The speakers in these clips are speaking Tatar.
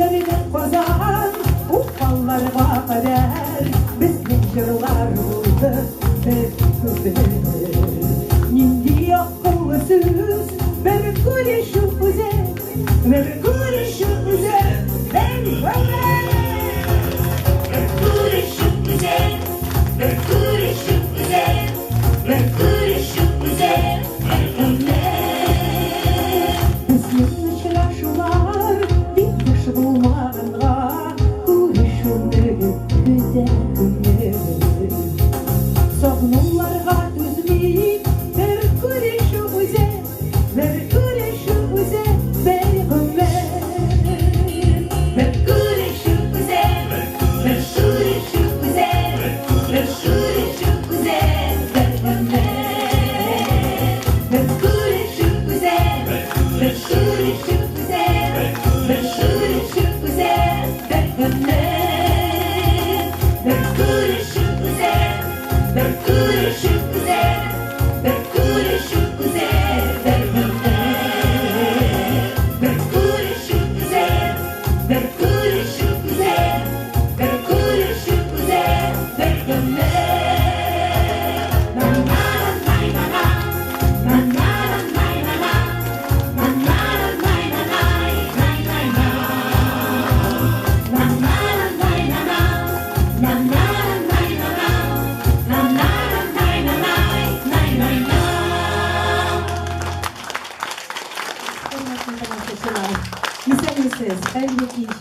Чембердән Казан, Уфаларга кадәр безнең җырлар булды бер күпер. Нинди акыллы сүз, бер күрешү үзе, бер күрешү үзе, бер гомер. Бер күрешү үзе, бер күрешү үзе, бер күрешү үзе, бер гомер. Безнең очрашулар бик еш булмаганга, күрешүне көтә күңел. Сагынуларга түзми, бер күрешү үзе, бер күрешү үзе, бер гомер. Бер күрешү үзе, бер күрешү үзе, бер күрешү үзе, бер гомер. Бер күрешү үзе, бер күрешү үзе, бер күрешү үзе, бер гомер. Бер күрешү үзе, бер күрешү үзе, бер күрешү үзе, бер гомер. Бер күрешү үзе, бер күрешү үзе, бер күрешү үзе, бер гомер. На-на-на-на-на, на-на-на-на-на, на-на-на-на-на-на-на-на. На-на-на-на-на, на-на-на-на-на, на-на-на-на-на-на-на. Хөрмәтле тамашачылар, исәнмесез, хәерле кич.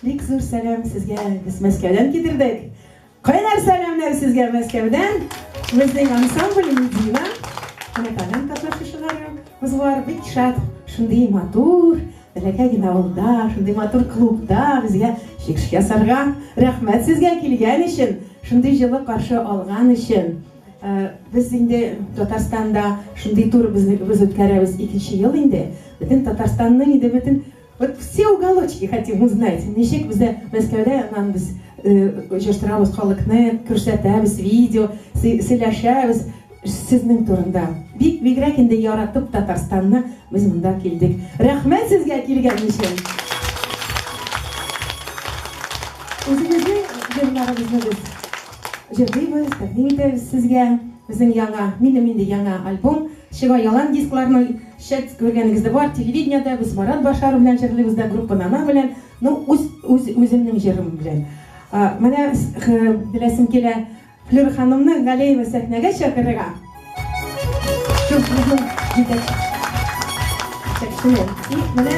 Бик зур сәлам сезгә без Мәскәүдән китердек. Кайнар сәламнәр сезгә Мәскәүдән. Безнең ансамбль Медина. Менә тагын катнашучыларыбыз бар. Бик шат, шундый матур, бәләкәй генә авылда, шундый матур клубта безгә чыгыш ясарга. Рәхмәт сезгә килгән өчен, шундый җылы каршы алган өчен. Без инде Татарстанда шундый тур без үткәрәбез икенче ел инде. Бөтен Татарстанның инде бөтен вот все уголочки хотим узнать. Ничек бездә Мәскәүдә аннан без җыштырабыз халыкны, күрсәтәбез видео, сөйләшәбез сезнең турында. Бик бигрәк инде яратып Татарстанны без монда килдек. Рәхмәт сезгә килгән өчен. Үзебезнең җырларыбызны без җырлыйбыз, тәкъдим итәбез сезгә. Безнең яңа, минем инде яңа альбом чыга, ялан дискларны шәт күргәнегез дә бар, телевидениедә без Марат Башаров белән җырлыйбыз да, группа Нана белән, ну, үз үземнең җырым белән. Менә беләсем килә, Флюра ханымны Галиева сәхнәгә чакырырга. Шул безнең җитәкчене. И менә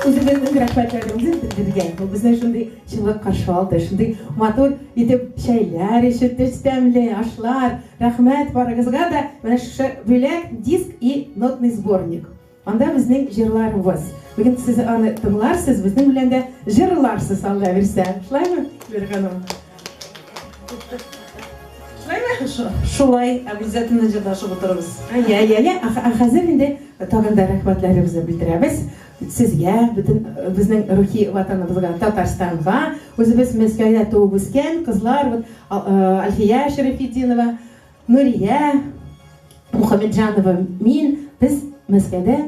үзебезнең рәхмәтләребезне белдерергә. Ул безне шундый җылы каршы алды, шундый матур итеп чәйләр эчертте, тәмле ашлар. Рәхмәт барыгызга да. Менә шушы бүләк, диск и нотный сборник. Анда безнең җырларыбыз. Бүген сез аны тыңларсыз, безнең белән дә җырларсыз, Алла бирсә. Шулаймы, Флюра ханым? Шулаймы? Шулай, обязательно җырлашып утырабыз. Әйе, әйе, әйе. Ә хәзер инде тагын да рәхмәтләребезне белдерәбез сезгә, бөтен безнең рухи ватаныбызга, Татарстанга. Үзебез Мәскәүдә туып үскән кызлар, вот Альфия Шәрәфетдинова, Нурия Мухаммеджанова, мин, без Мәскәүдә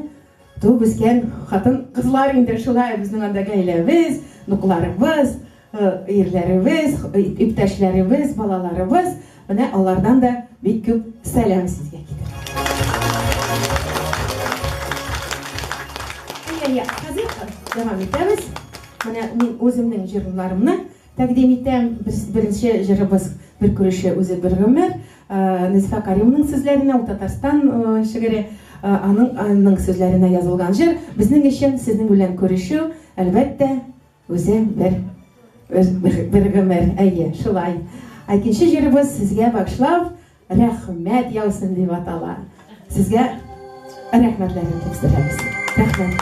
туып үскән хатын кызлар инде шулай безнең анда гаиләбез, нукларыбыз, ирләребез, иптәшләребез, балаларыбыз. Менә алардан да бик күп сәлам сезгә китә. Әйе, хәзер дәвам итәбез. Менә мин үземнең җырларымны тәкъдим итәм. Без беренче җырыбыз бер күреше үзе бер гомер. Нәзифә Каримованың сүзләренә, ул Татарстан шигыре, аның сүзләренә язылган җыр. Безнең өчен сезнең белән күрешү, әлбәттә, үзе бер гомер. Әйе, шулай. Икенче җырыбыз сезгә багышлап, рәхмәт яусын дип атала. Сезгә рәхмәтләрен тапшырабыз. Рәхмәт.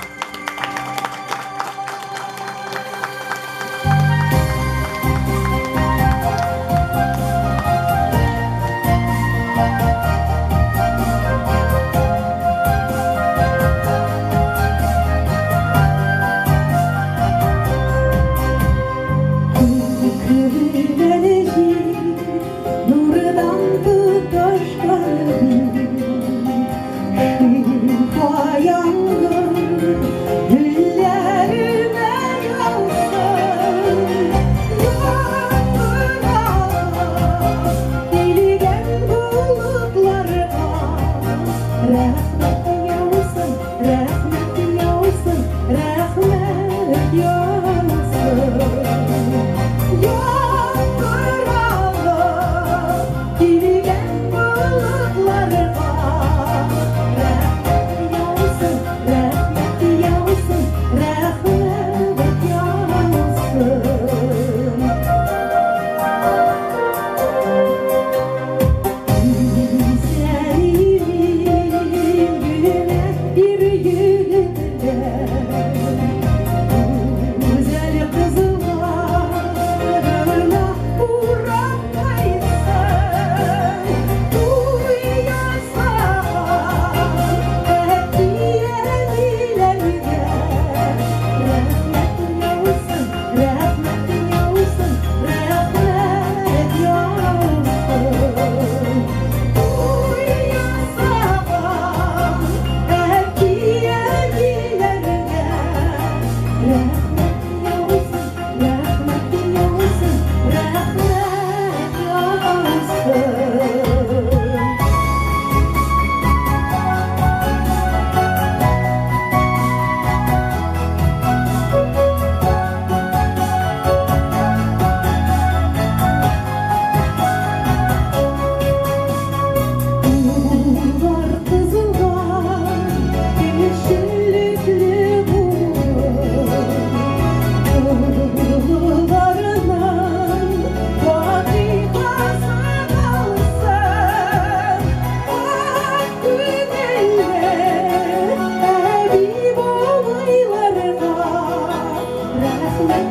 Нурдан тоташкан бит, шифа яңгыр.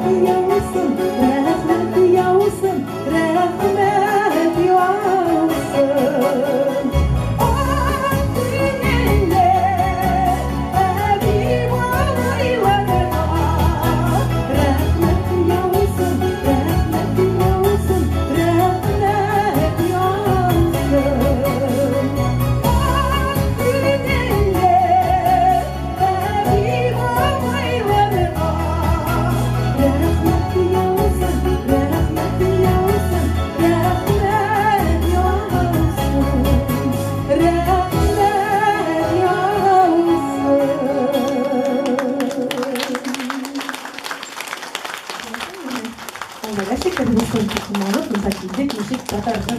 яусын, рәхмәт яусын, рәхмәт яусын. Ак күңелле әби-бабайларга рәхмәт яусын, рәхмәт яусын, рәхмәт яусын. Ак күңелле әби-бабайларга рәхмәт яусын, рәхмәт яусын, рәхмәт яусын, рәхмәт яусын. Әлбәттә, без кызыксыналып, монда килдек, ничек татарча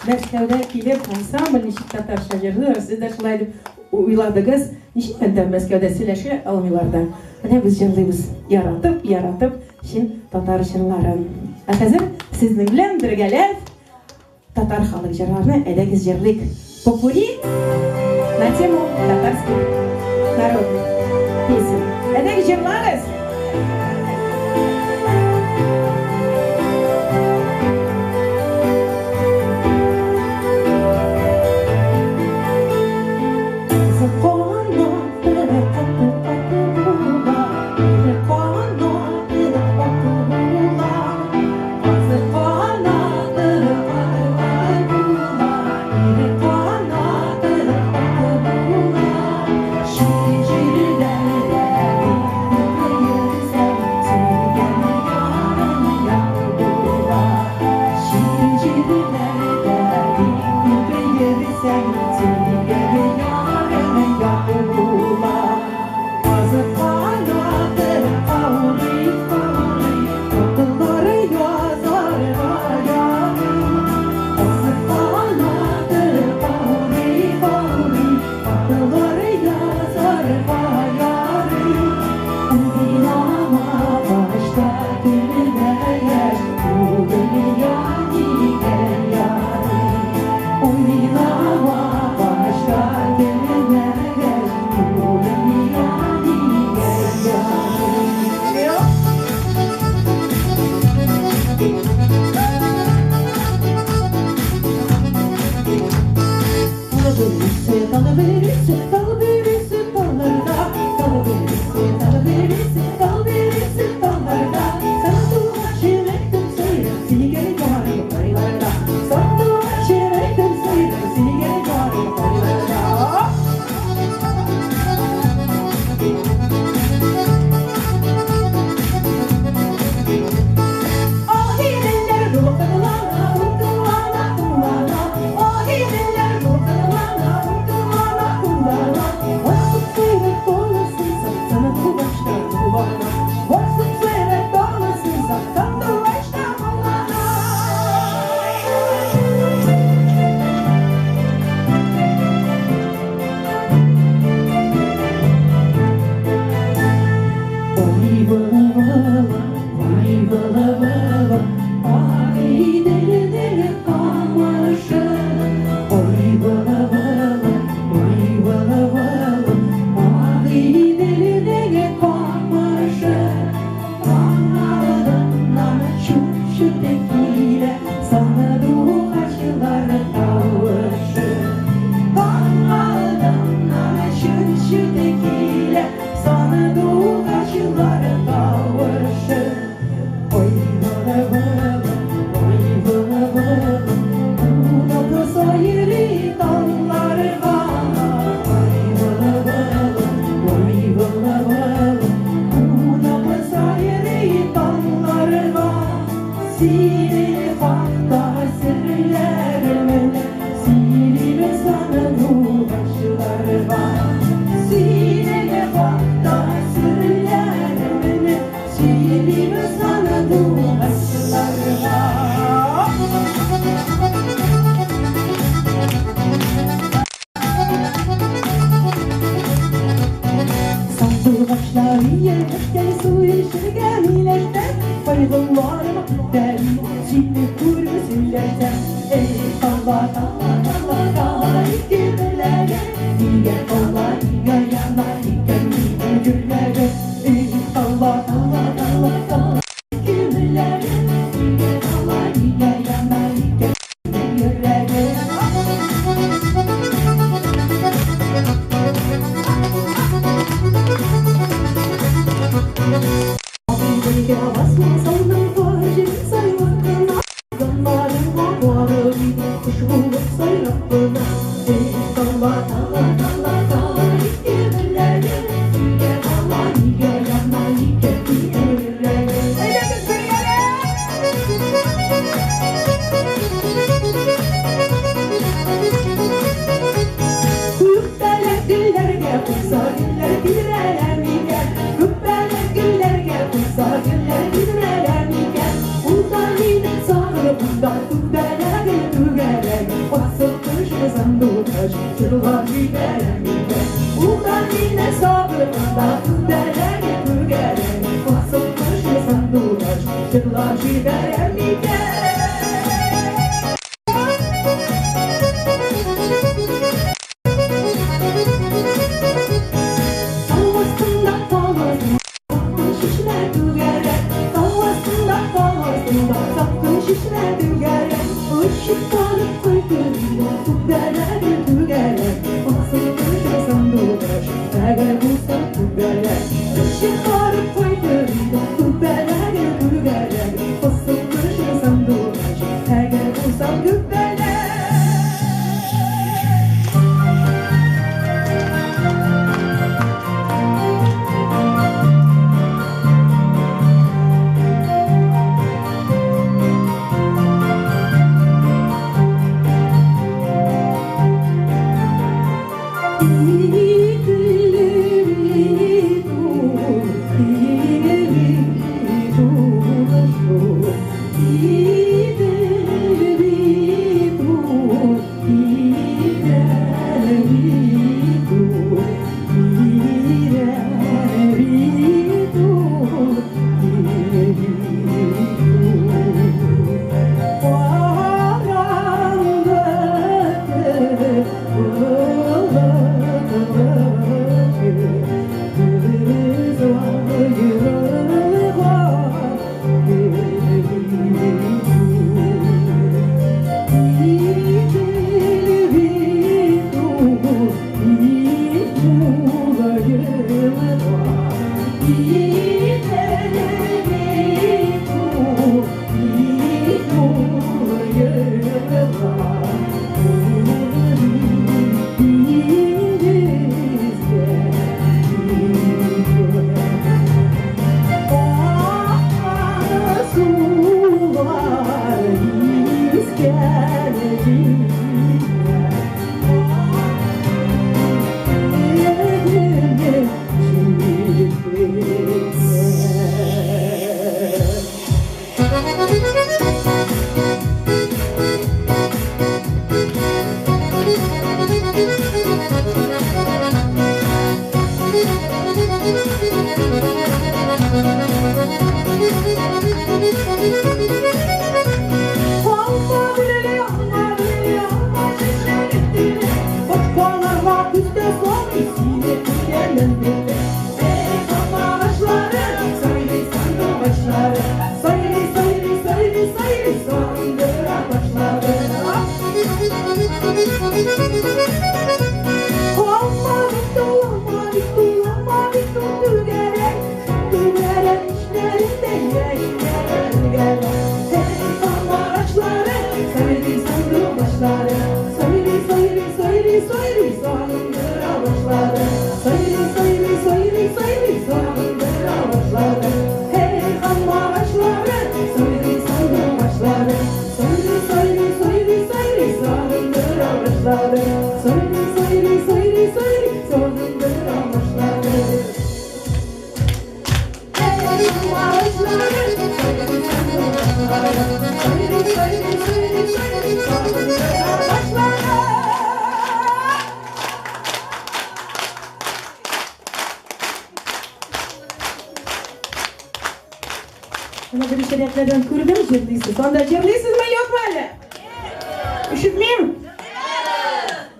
Мәскәүдә килеп ансамбль ничек татарча җырлый, сез дә шулай дип уйладыгыз. Ничек анда Мәскәүдә сөйләшә алмыйлар да. Менә без җырлыйбыз, яратып, яратып чын татар җырларын. Ә хәзер сезнең белән бергәләп татар халык җырларны әйдәгез җырлыйк. Попурри на тему татарских народных песен. Әйдәгез җырлагыз! җибәрәм икән. Ул да мине сагынганда күбәләге түгәрәк, Асыл кошы сандугач җырлап җибәрәм икән. Тау астында, тау астында салкын чишмә түгәрәк, Тау астында, тау астында салкын чишмә түгәрәк. Очып барып кайтыр идем, күбәләге түгәрәк, Асыл кошы сандугач, әгәр булса күбәләк. Очып барып кайтыр идем, күбәләге түгәрәк, Асыл кошы сандугач, әгәр булса күбәләк. Менә беренче рәтләрдән күрдем җырлыйсыз. Анда җырлыйсызмы, юкмы әле? Ишетмим.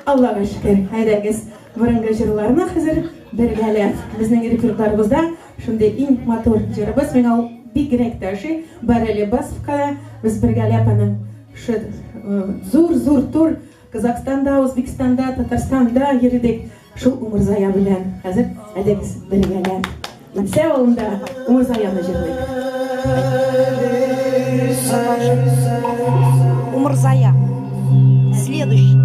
Аллага шөкер. Әйдәгез, борынгы җырларны хәзер бергәләп. Безнең репертуарыбызда шундый иң матур җырыбыз. Миңа ул бигрәк тә ошый. Бареле Басовка без бергәләп аның зур-зур тур Казахстанда, Узбекистанда, Татарстанда йөрдек. Шул Умырзая белән. Хәзер әйдәгез бергәләп. Мәмсә авылында Умырзаяны җырлыйк. Умырзая. Следующий.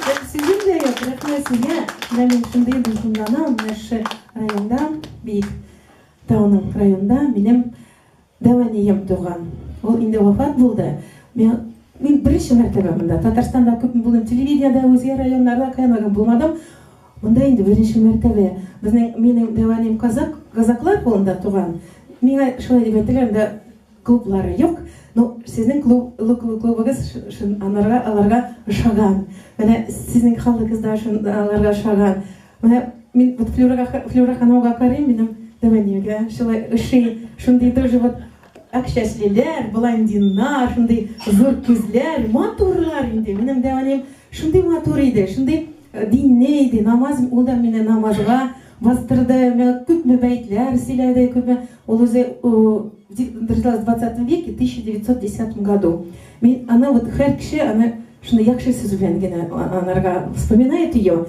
Сүзем дә юк, рәхмәт сезгә. Менә мин шундый дулкынланам, менә шушы районда, Биектауның районында минем дәү әнием туган. Ул инде вафат булды. Мин, мин беренче мәртәбә монда. Татарстанда күп булдым, телевидениедә, үзгә районнарда каян гына булмадым. Монда инде беренче мәртәбә. Безнең минем дәү әнием казак, казаклар кулында туган. Миңа шулай дип әйттеләр, анда клублары юк. Ну, сезнең клуб, клубыгыз анарга, аларга ошаган. Менә сезнең халыгыз да аларга ошаган. Менә мин вот Флюрага, Флюра ханымга карыйм, минем дәү әниемгә шулай ошый. Шундый тоже вот ак чәчлеләр, блондиннар, шундый зур күзләр, матурлар инде. Минем дәү әнием шундый матур иде, шундый динле иде. Намаз, ул да мине намазга бастырды, миңа күпме бәетләр сөйләде, күпме. Ул үзе родилась в 20 веке, 1910 году. Мин аны вот һәр кеше аны шундый яхшы сүз белән генә анарга вспоминает ее.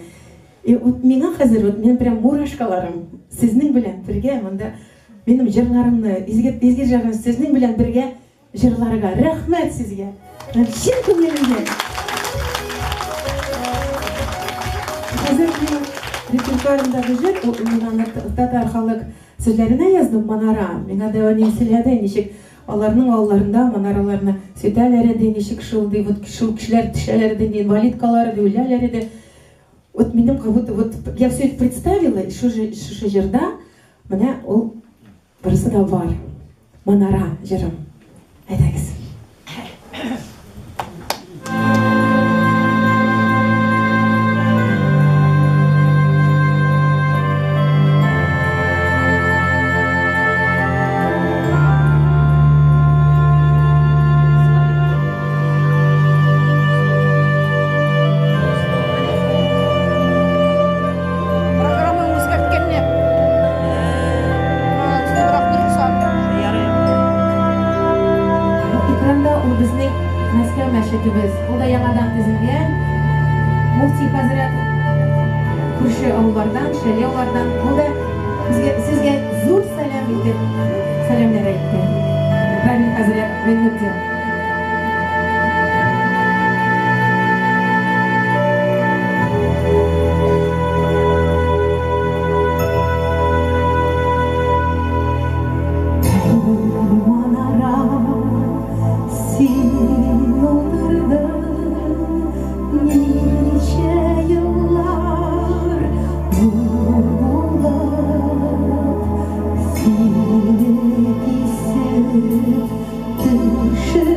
И вот миңа хәзер вот минем прям мурашкаларым сезнең белән бергә монда минем җырларымны, изге изге җырларымны сезнең белән бергә җырларга. Рәхмәт сезгә. Чын күңелемнән. Хәзер минем репертуарымдагы җыр, ул мин аны татар халык сүзләренә яздым, Манара. Миңа дәү әнием сөйләде, ничек аларның авылларында манараларны сүтәләр иде, ничек шул ди, вот шул кешеләр төшәләр иде, инвалидкалар иде, үләләр иде. Вот минем как будто вот я все это представила, и шушы шушы җырда менә ул барысы да бар. Манара җырым. Әйдәгез. Программаны үзгәрткәннәр. Соңрак дөрес. Экранда ул безнең Мәскәү мәчетебез. Ул да яңадан төзелгән. Муфти хәзрәт күрше авыллардан, Шәле авыллардан. Ул да безгә, сезгә зур сәлам итеп сәламнәр әйтте. Равил хәзрәт Гайнетдин. Манара, син утырдың ничә еллар нур булып, сине кисеп төшерде.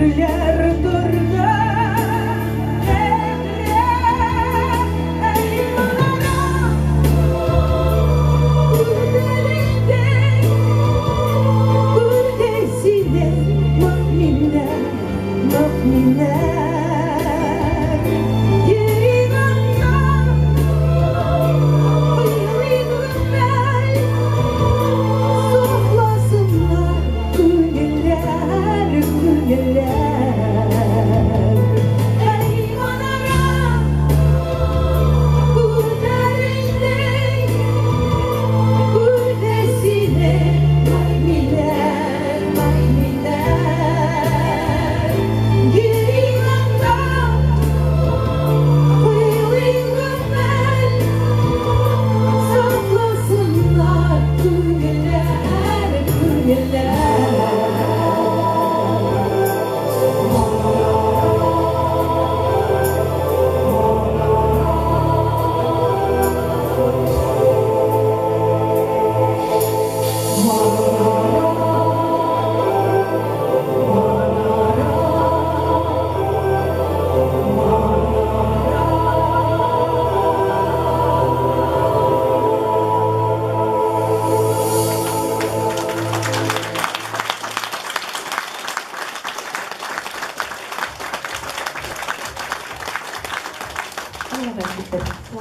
Гомерләр торды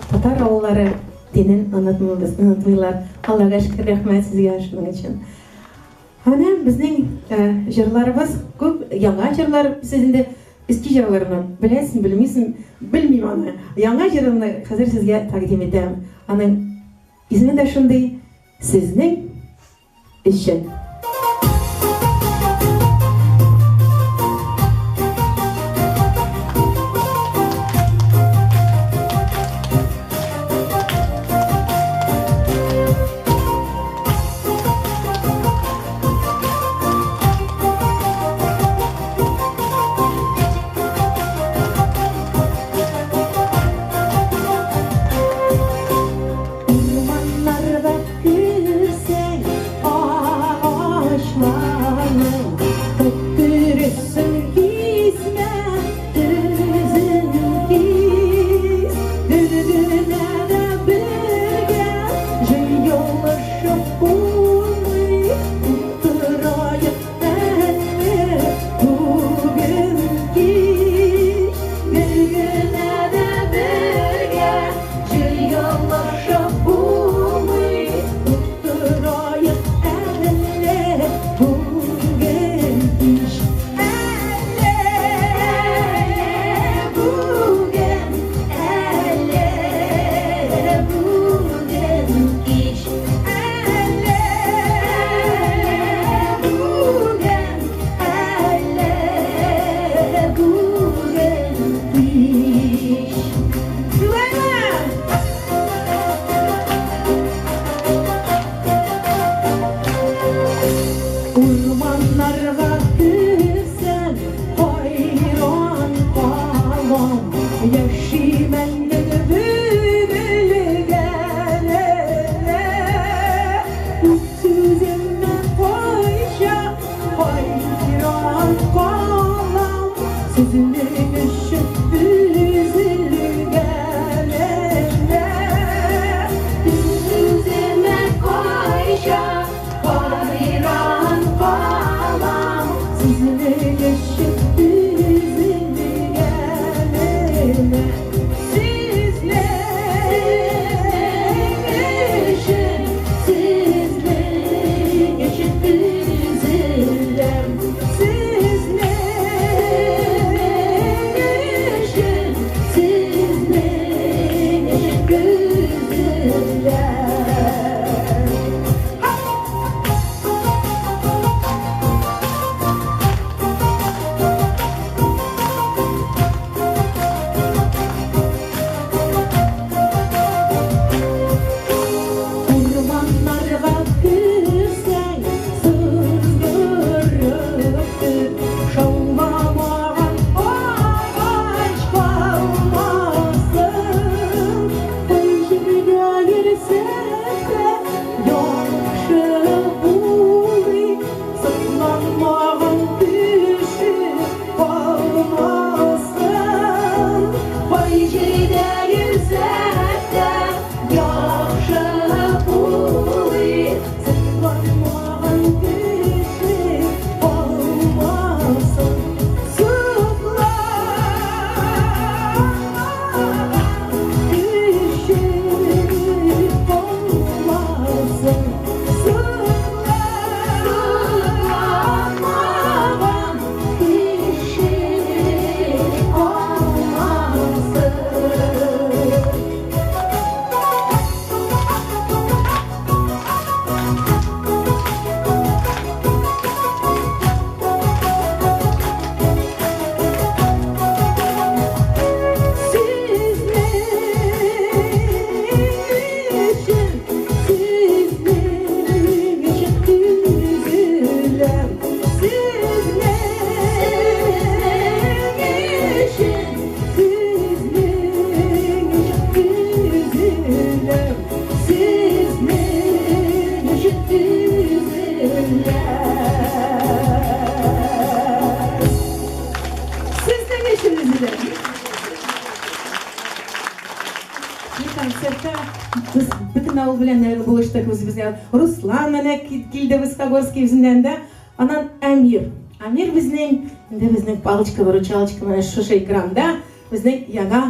Татар авыллары динен онытмыйбыз, онытмыйлар. Аллага шөкер, рәхмәт сезгә шуның өчен. Менә безнең җырларыбыз күп, яңа җырлар, сез инде иске җырларны беләсең, белмисең, белмим аны. Яңа җырымны хәзер сезгә тәкъдим итәм. Аның исеме дә шундый, Сезнең өчен. Урманнарда күрсәң агачларны, Төктересен кисмә, төзен кис. Бер генә дә бергә җыелышып булмый, Утыраек әле бүген кич. Бер генә дә бергә җыелышып булмый, Утыраек әле бүген кич. Әле бүген, әле бүген кич. Әле бүген, әле бүген кич. Шулаймы? Урманнарга керсәм, хайран калам, Яшименнең бөгелгәненә. Үз сүземә кайчак хайран калам, Сезнең өчен өзелгәненә. Сүземә кайчак хайран калам, Сезнең өчен өзелгәненә. Сезнең өчен, сезнең өчен өзеләм. Сезнең Без бөтен авыл белән булыштык үзебезнең. Руслан менә килде Высокогорский үзеннән дә. Аннан Әмир. Әмир безнең, инде безнең палочка-выручалочка менә шушы экранда безнең яңа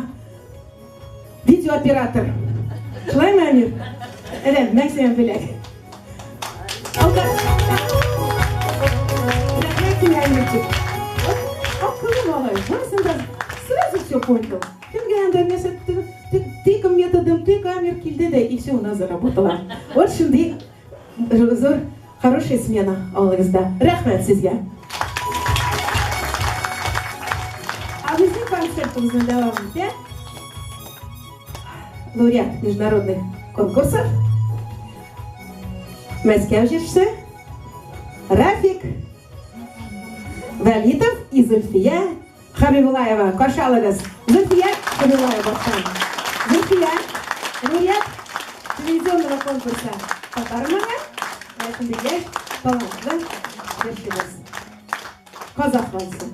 видеооператор. Шулаймы, Әмир? Әнә, Мәксәм бүләк. Рәхмәт сиңа, Әмирчик. Акыллы малай, барысын да сразу все понял. Кемгә анда нәрсә тыком методом тыка Әмир килде дә, и все у нас заработало. Вот шундый зур хорошая смена авылыгызда. Рәхмәт сезгә. А безнең концертыбызны дәвам итә лауреат международных конкурсов Мәскәү җырчысы Рафик Вәлитов и Зульфия Хабибулаева. Каршы алыгыз. Зульфия Хабибулаева баштан. Зульфия, лауреат телевизионного конкурса «Татар моңы», шундый яшь, талантлы җырчыбыз. Казах вальсы.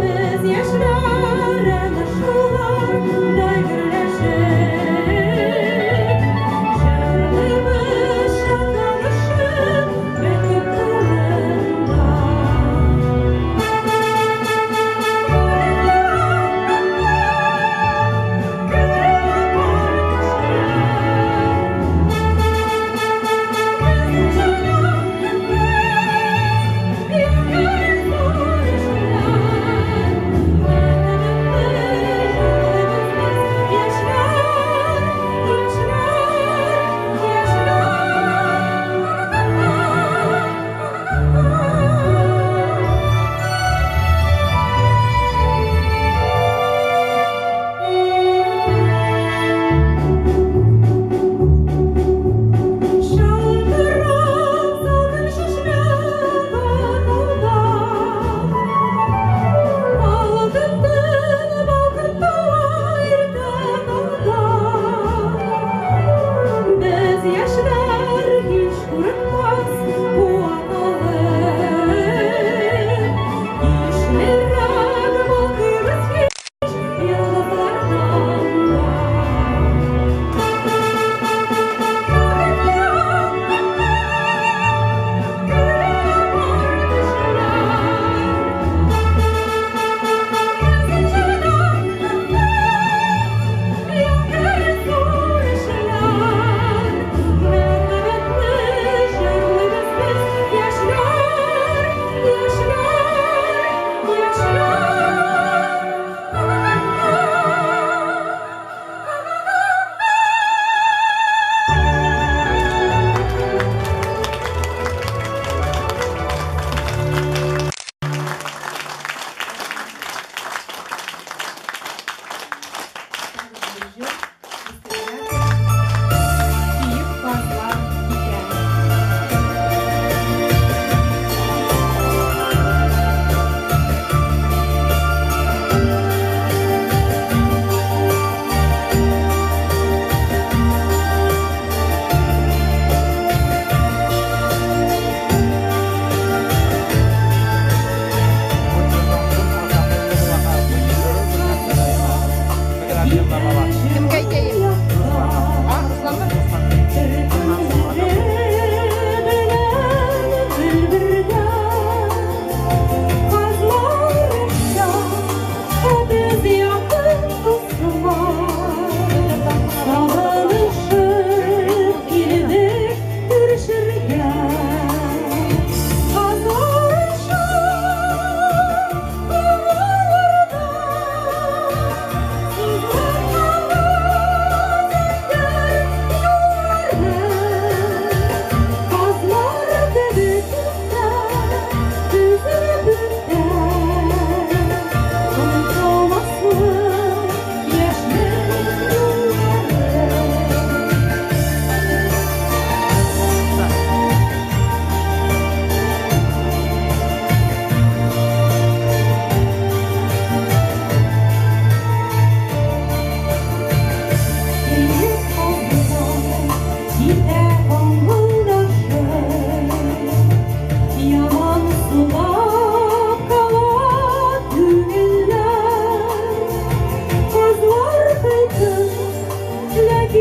Без яшьләр әнә шулар да гөрләшеп.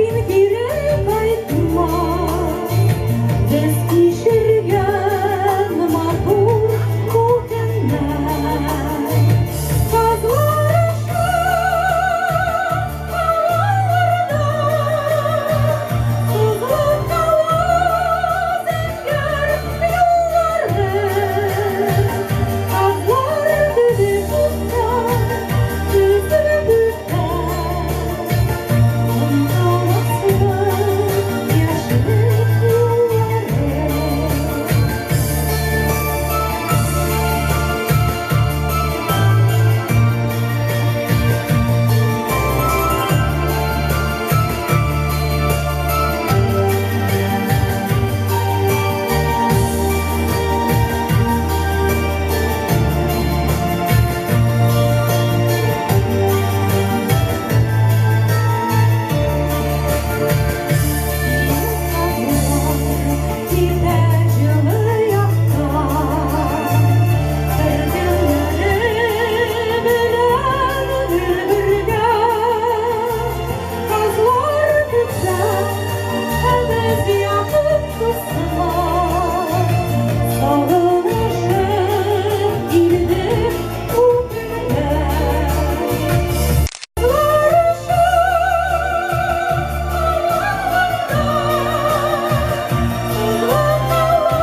Син кире кайтма. Без кичергән матур бу көннәр. Казлар оча һаваларда, сызылып кала зәңгәр юллары. Казлар кебек утлар өзелеп үтә. Онытылмаслык яшьлек юллары. Китә җылы якка, төркемнәре белән бер-бергә. Казлар күктә, ә без якын дуслар. Сагынышып килдек бу көнгә. Казлар оча һаваларда, сызылып кала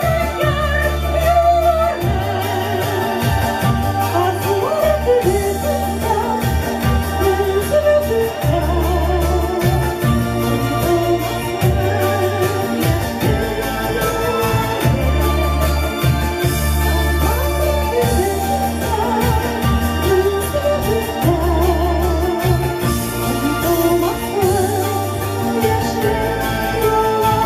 зәңгәр юллары. Казлар кебек утлар өзелеп үтә. Онытылмаслык яшьлек юллары. Казлар кебек утлар өзелеп үтә. Онытылмаслык яшьлек юллары.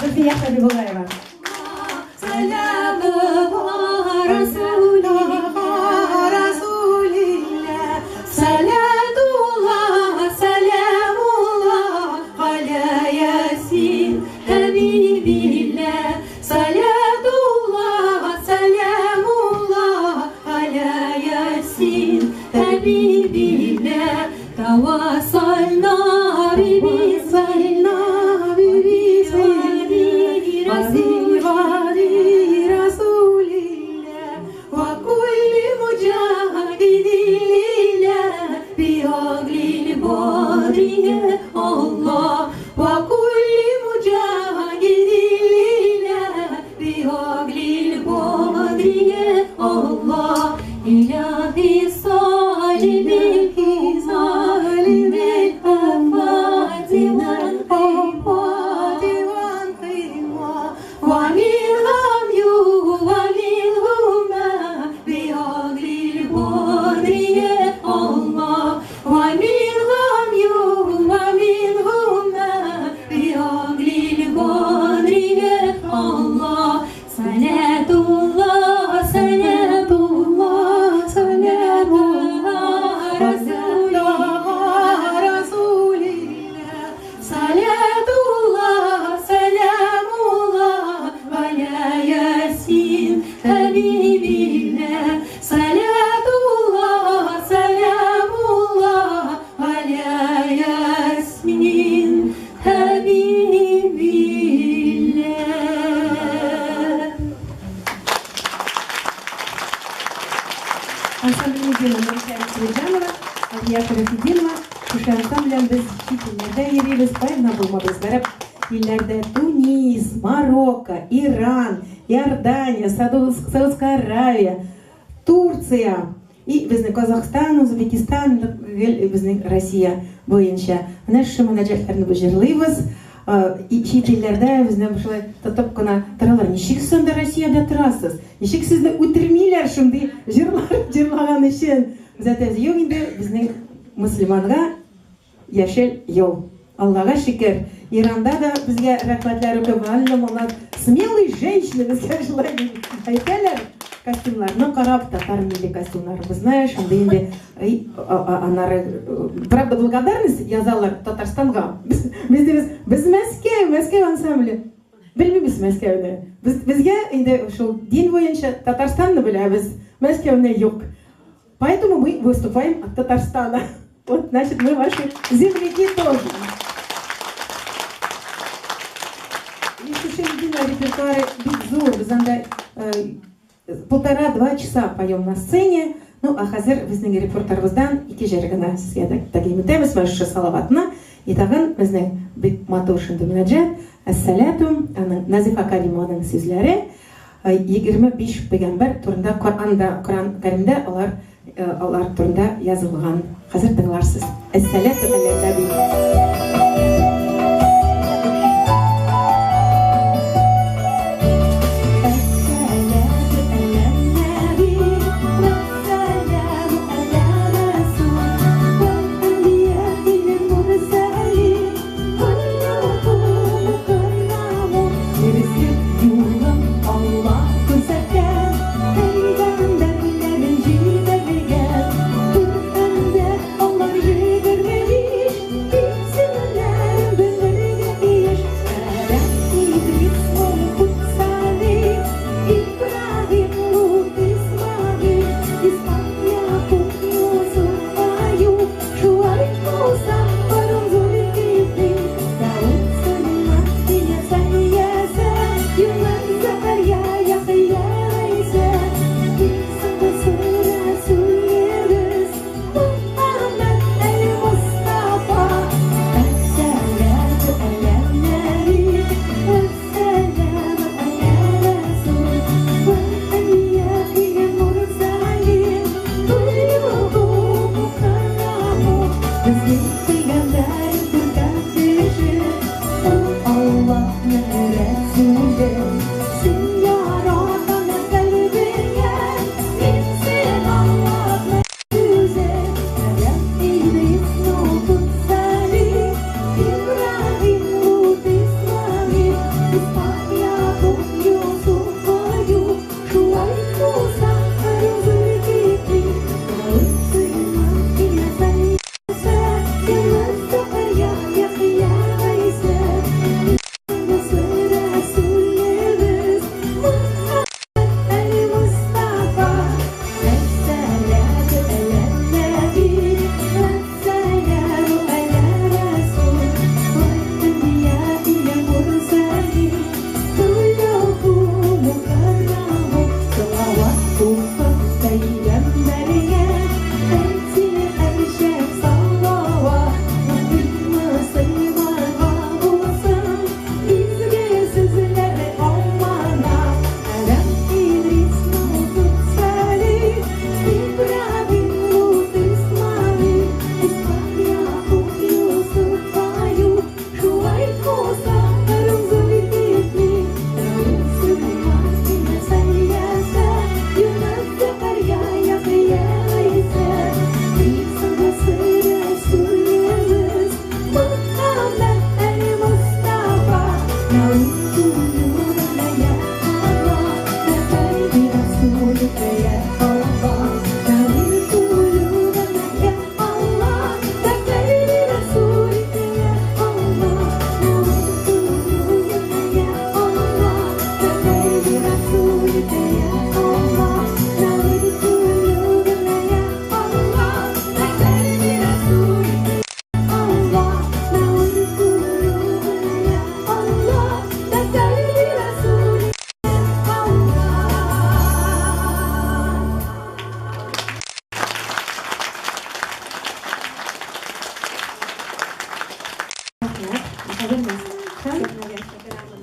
Зульфия Хабибуллаева. سلام رسول رسول الله صلاة الله سلام الله على ياسين حبيب الله. صلاة الله سلام الله على ياسين حبيب الله. تواصلنا ببسم الله رسول رسول الله وكل مجاهد لله بأجل الباري الله. وكل مجاهد لله بأجل الباري الله. إلهي صالح ظالم الآفات والآفات ومنهم ومنهما بأجل الباري الله. ومنهم ومنهما بأجل الباري الله. صلاة الله سلام الله سلام الله رسول رسول الله صلاة الله سلام الله على ياسين حبيب الله. صلاة الله سلام الله على ياسين حبيب الله. Ансамбль Медина Нурсия Сабирҗанова, Алия Шәрәфетдинова. Шушы ансамбль белән без чит илләрдә йөрибез, кая гына булмабыз. Гарәп илләрдә Тунис, Марокко, Иран, Иордания, Саудовская Аравия, Турция и безнең Казахстан, Узбекистан, гел безнең Россия буенча. Менә шушы мөнәҗәтләрне без җырлыйбыз. И чит илләрдә безне шулай тотып кына торалар. Ничек сез анда Россиядә торасыз? Ничек сезне үтермиләр шундый җырлар җырлаган өчен? Без әйтәбез, юк инде безнең мөселманга яшел юл. Аллага шөкер. Иранда да безгә рәхмәтләр укып, әллә моннан смелые женщины безгә шулай дип әйтәләр. Костюмнарны карап, татар милли костюмнарыбызны, шундый инде аннары, правда, благодарность язалар Татарстанга. Без дибез, без Мәскәү, Мәскәү ансамбле. Белмибез Мәскәүне. Без безгә инде шул дин буенча Татарстанны беләбез, Мәскәүне юк. Поэтому мы выступаем от Татарстана. Вот, значит, мы ваши земляки тоже. И шушы репертуары бик зур. Без анда 1,5-2 часа поем на сцене. Ну, а хәзер безнең репертуарыбыздан ике җыр гына сезгә тәкъдим итәбез. Менә шушы Салаватны. И тагын безнең бик матур шундый мөнәҗәт. Әссәләту, аның Назифа Каримованың сүзләре. 25 пәйгамбәр турында Коранда, Коран Кәримдә алар турында язылган. Хәзер тыңларсыз. Әссәләту аля нәби.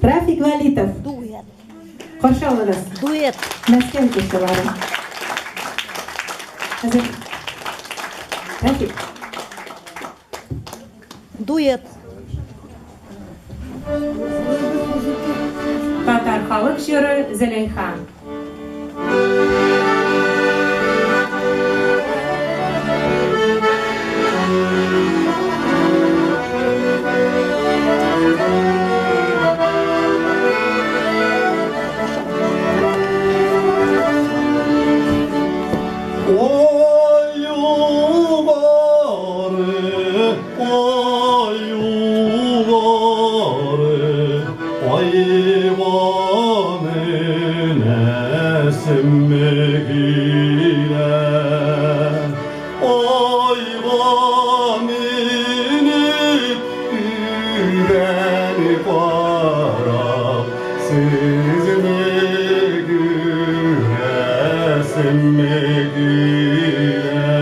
Рафик Валитов. Дуэт. Каршы алыгыз. Дуэт. Мәскәү җырчылары. Хәзер. Рафик. Дуэт. Татар халык җыры Зөләйха. Minip түбән карап, Сезне күрәсем килә.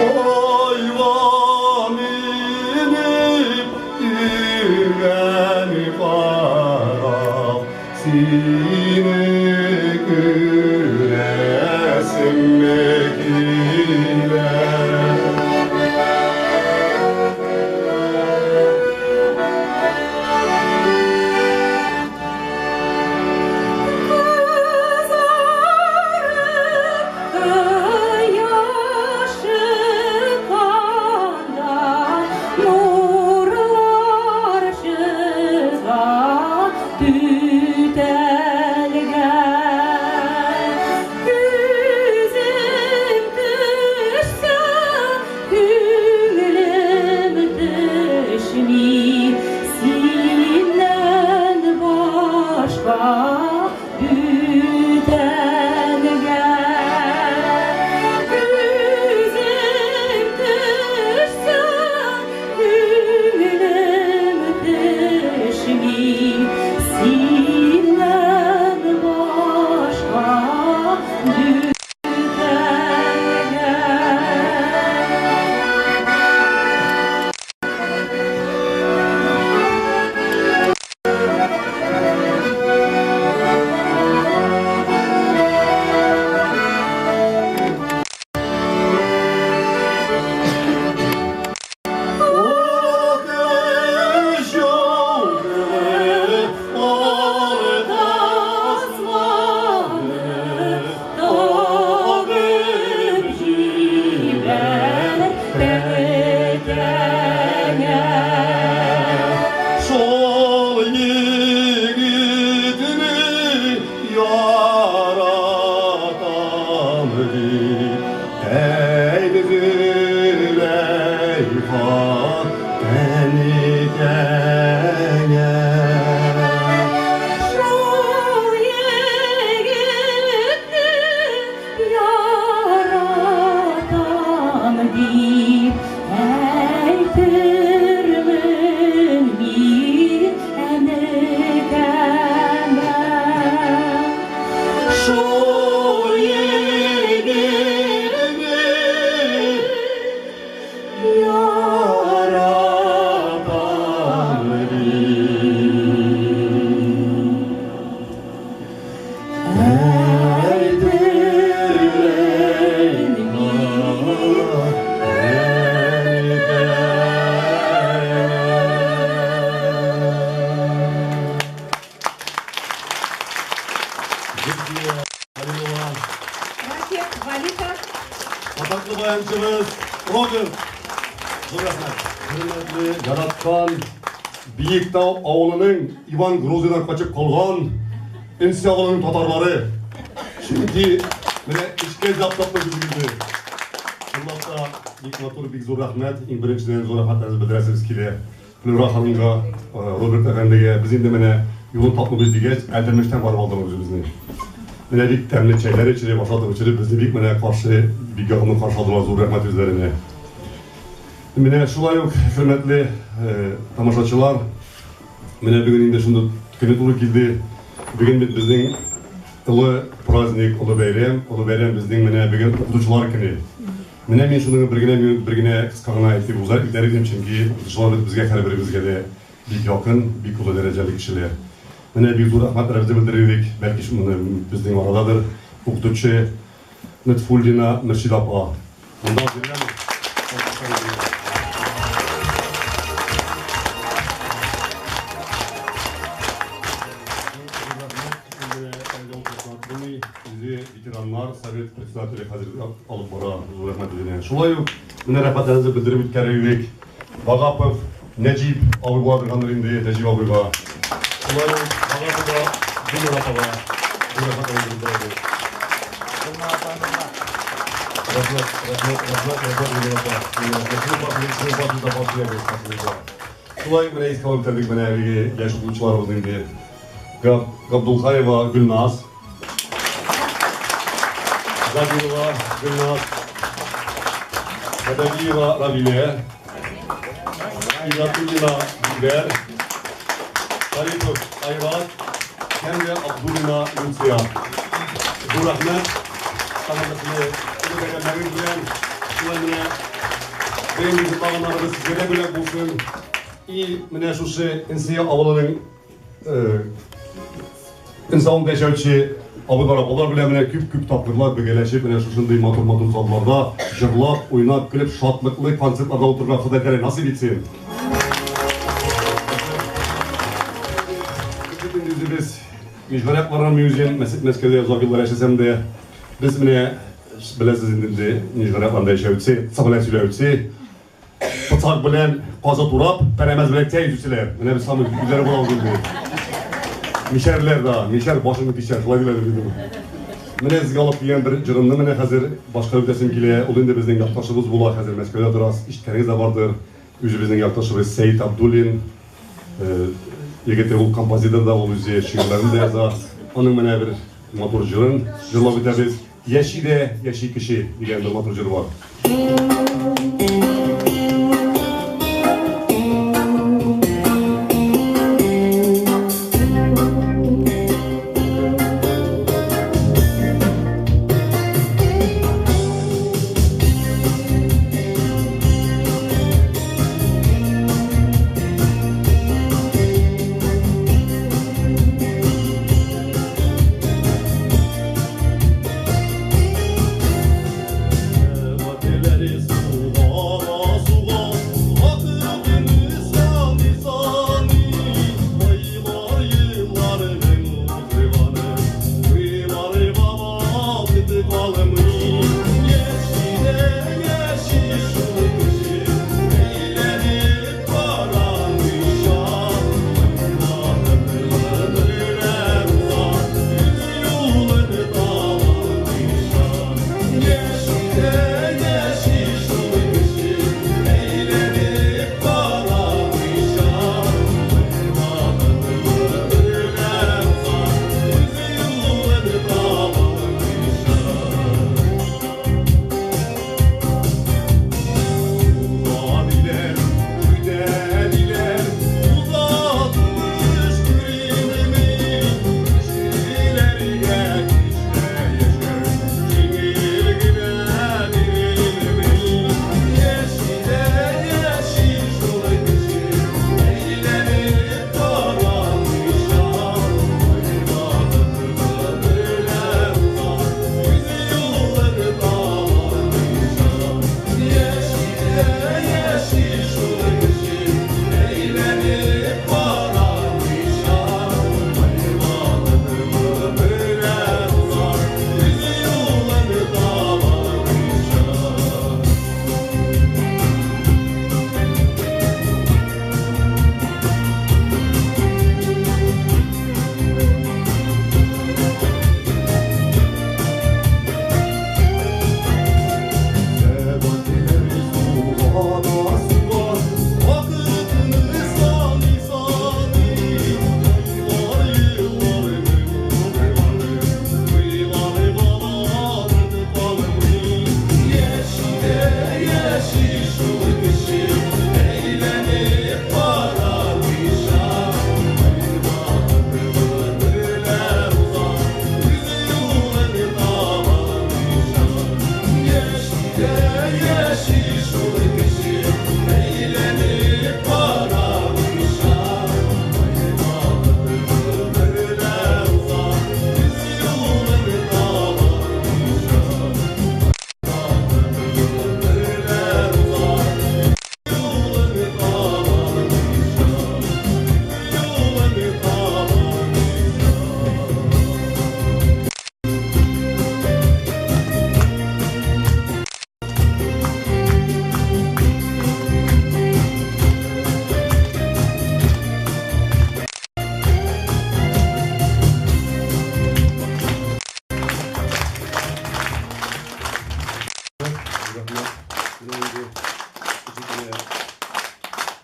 Айга минеп түбән карап, Сине күрәсем килә. Атаклы баянчыбыз Роберт. Зур рәхмәт. Хөрмәтле, яраткан Биектау авылының Иван Грозныйдан качып калган Энсе авылының татарлары. Чөнки менә эшкә җаптап үзегезне. Чынлап та бик матур, бик зур рәхмәт. Иң беренчедән зур рәхмәтләребезне белдерәсебез килә. Флюра ханымга, Роберт әфәндегә. Без инде менә юлын тапмыйбыз дигәч, Әлдермештән барып алдылар үзебезне. Менә бик тәмле чәйләр эчереп, ашатып эчереп, безне бик менә каршы, бик ягымлы каршы алдылар. Зур рәхмәт үзләренә. Менә шулай ук, хөрмәтле тамашачылар, менә бүген инде шундый көне туры килде. Бүген бит безнең олы праздник, олы бәйрәм, олы бәйрәм безнең менә бүген укытучылар көне. Менә мин шуны бер генә минут, бер генә кыска гына әйтеп узар итәр идем, чөнки укытучылар бит безгә һәрберебезгә дә бик якын, бик олы дәрәҗәле кешеләр. Менә бик зур рәхмәтләребезне белдерер идек, бәлки шуны безнең арададыр укытучы Нотфуллина Мөршидә апа. Монда бирәме? Үзе ветераннар совет председателе хәзер алып бара, зур рәхмәт үзенә. Шулай ук менә рәхмәтләребезне белдереп үткәрер идек. Вагапов Нәҗип абый була торгандыр инде, Нәҗип абыйга. Шулай ук Вагапова Гөлнар апага зур рәхмәтләребезне белдерәбез. Рәхмәт, рәхмәт, рәхмәт, рәхмәт, Гөлнар апа. Сезнең башыгызда баш иябез, башыгызда. Шулай ук менә искә алып үтәдек менә әлеге яшь укытучыларыбыз инде. Габдулхаева Гөлназ. Забирова Гөлназ. Бәдәвиева Равилә, Изатуллина Дилбәр, Шарипов Айрат һәм дә Абдуллина Люция. Зур рәхмәт командасына бәйрәмнәрегез белән. Шулай менә бәйрәм җырлаганнарыгыз сезгә дә бүләк булсын. И менә шушы Энсия авылының Инса авылында яшәүче абыйлар, апалар белән менә күп-күп тапкырлар бергәләшеп менә шушындый матур-матур залларда җырлап, уйнап, көлеп, шатлыклы концертларда утырырга Ходай Тәгалә насыйп итсен. Без инде үзебез Мижгар якларыннан мин үзем Мәскәүдә озак еллар яшәсәм дә, без менә беләсез инде Нижгар якларында яшәүче, белән сөйләүче Пычак белән казы турап, пәрәмәз белән чәй эчүчеләр. Менә без самый үзләре булабыз инде. Мишәрләр да, мишәр башыңны тишәр, шулай диләр инде. Менә сезгә алып килгән бер җырымны менә хәзер башкарып үтәсем килә. Ул инде безнең якташыбыз була, хәзер Мәскәүдә тора, ишеткәнегез дә бардыр. Үзебезнең якташыбыз Сәет Абдуллин. Егете ул композитор да, ул үзе шигырьләрен дә яза. Аның менә бер матур җырын җырлап үтәбез. Яши дә яши кеше дигән бер матур җыр бар.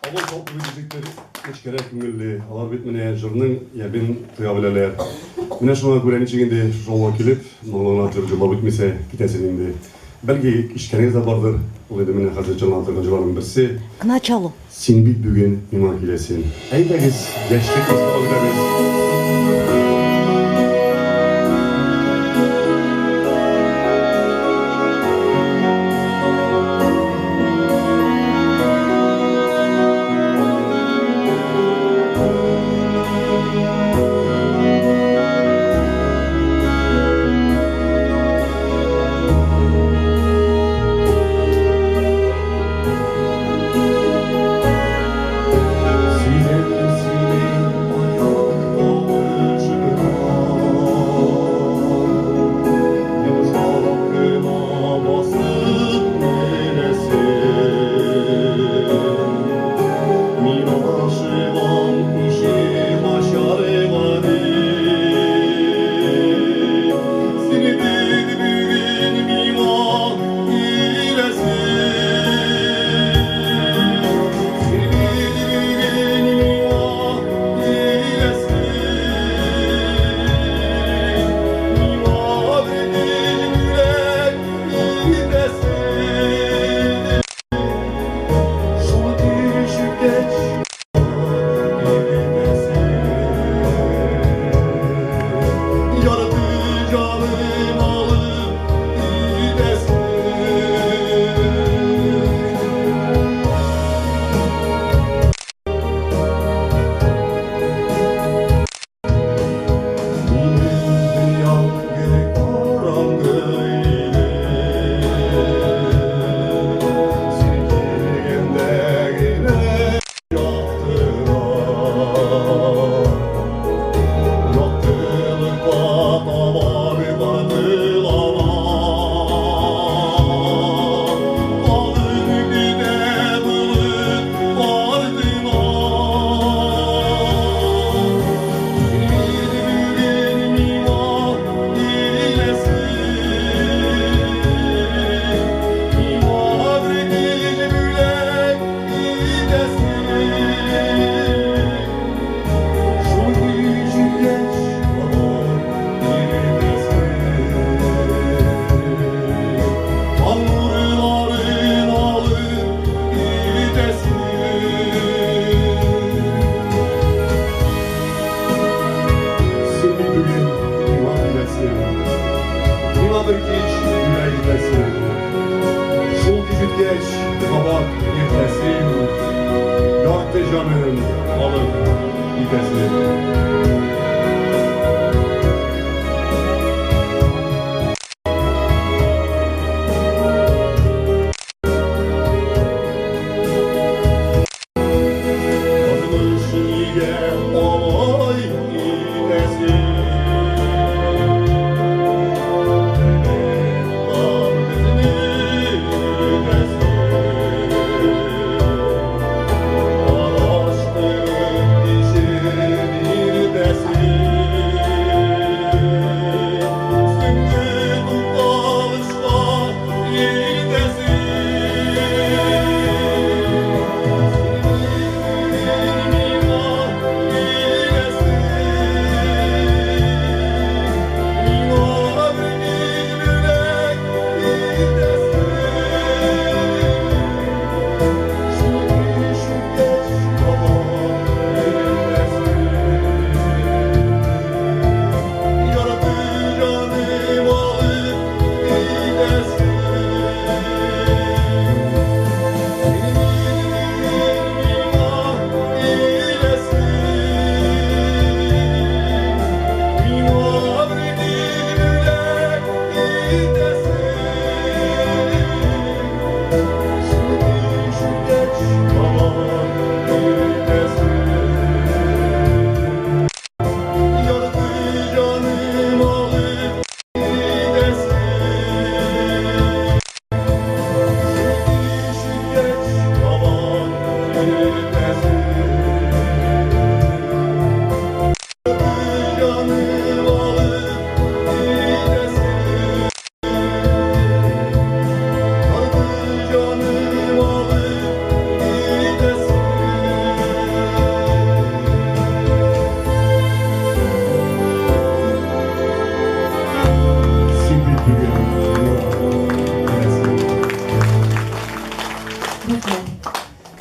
Авыл халкы бит ничектер нечкәрәк күңелле. Алар бит менә җырның ямен тоя беләләр. Менә шуңа күрә ничек инде шушы авылга килеп, моңлы гына җыр җырлап үтмисә китәсең инде. Бәлки ишеткәнегез дә бардыр. Ул инде менә хәзер җырлана торган җырларның берсе. К началу. Син бит бүген миңа киләсең. Әйдәгез, яшьлек искә алып үтәбез.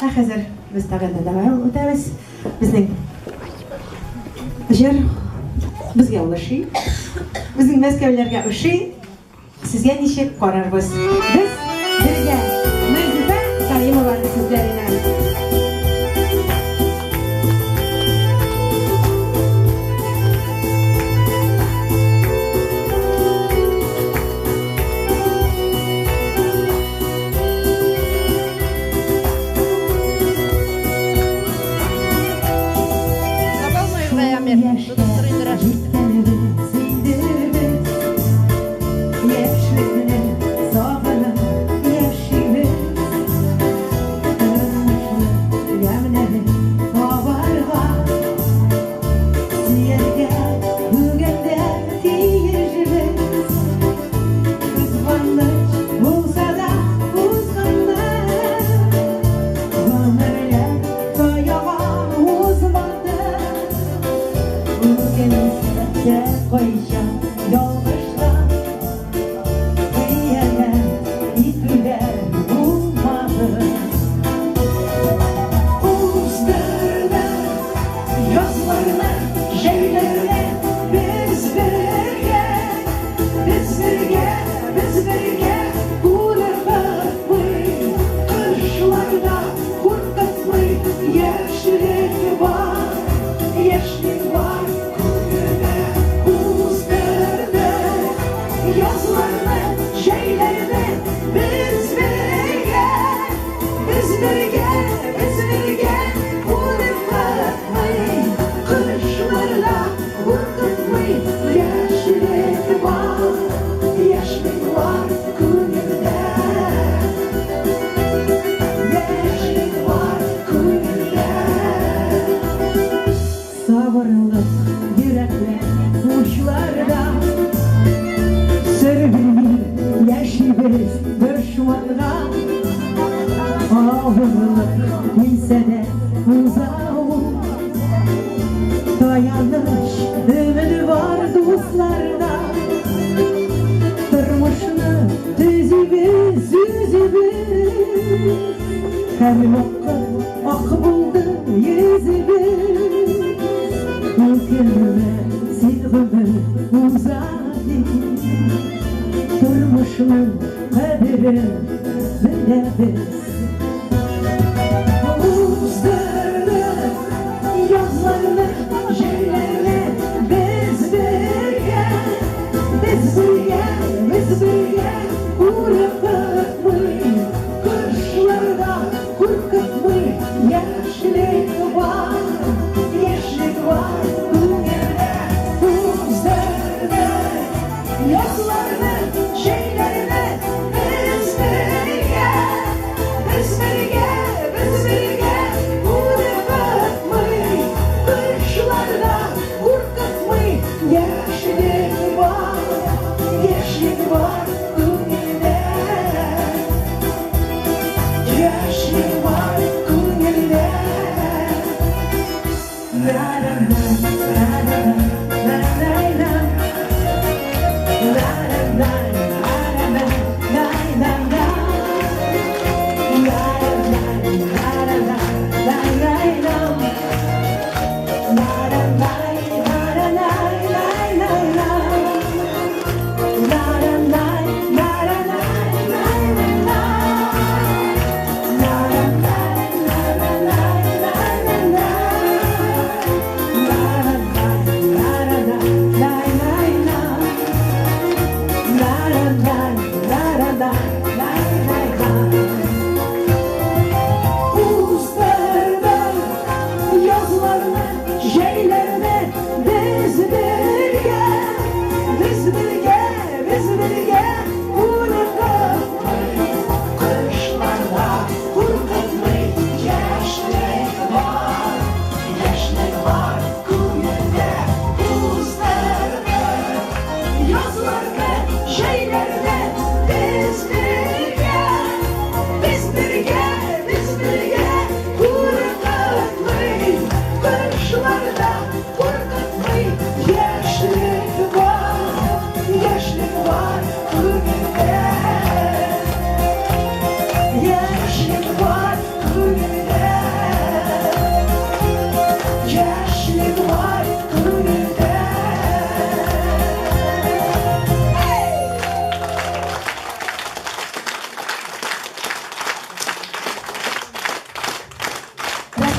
Ә хәзер без тагын да дәвам итәбез. Безнең җыр безгә ул ошый. Безнең мәскәүләргә ошый. Сезгә ничек карарбыз? Без бергә Мәзифә Каримованың сүзләренә.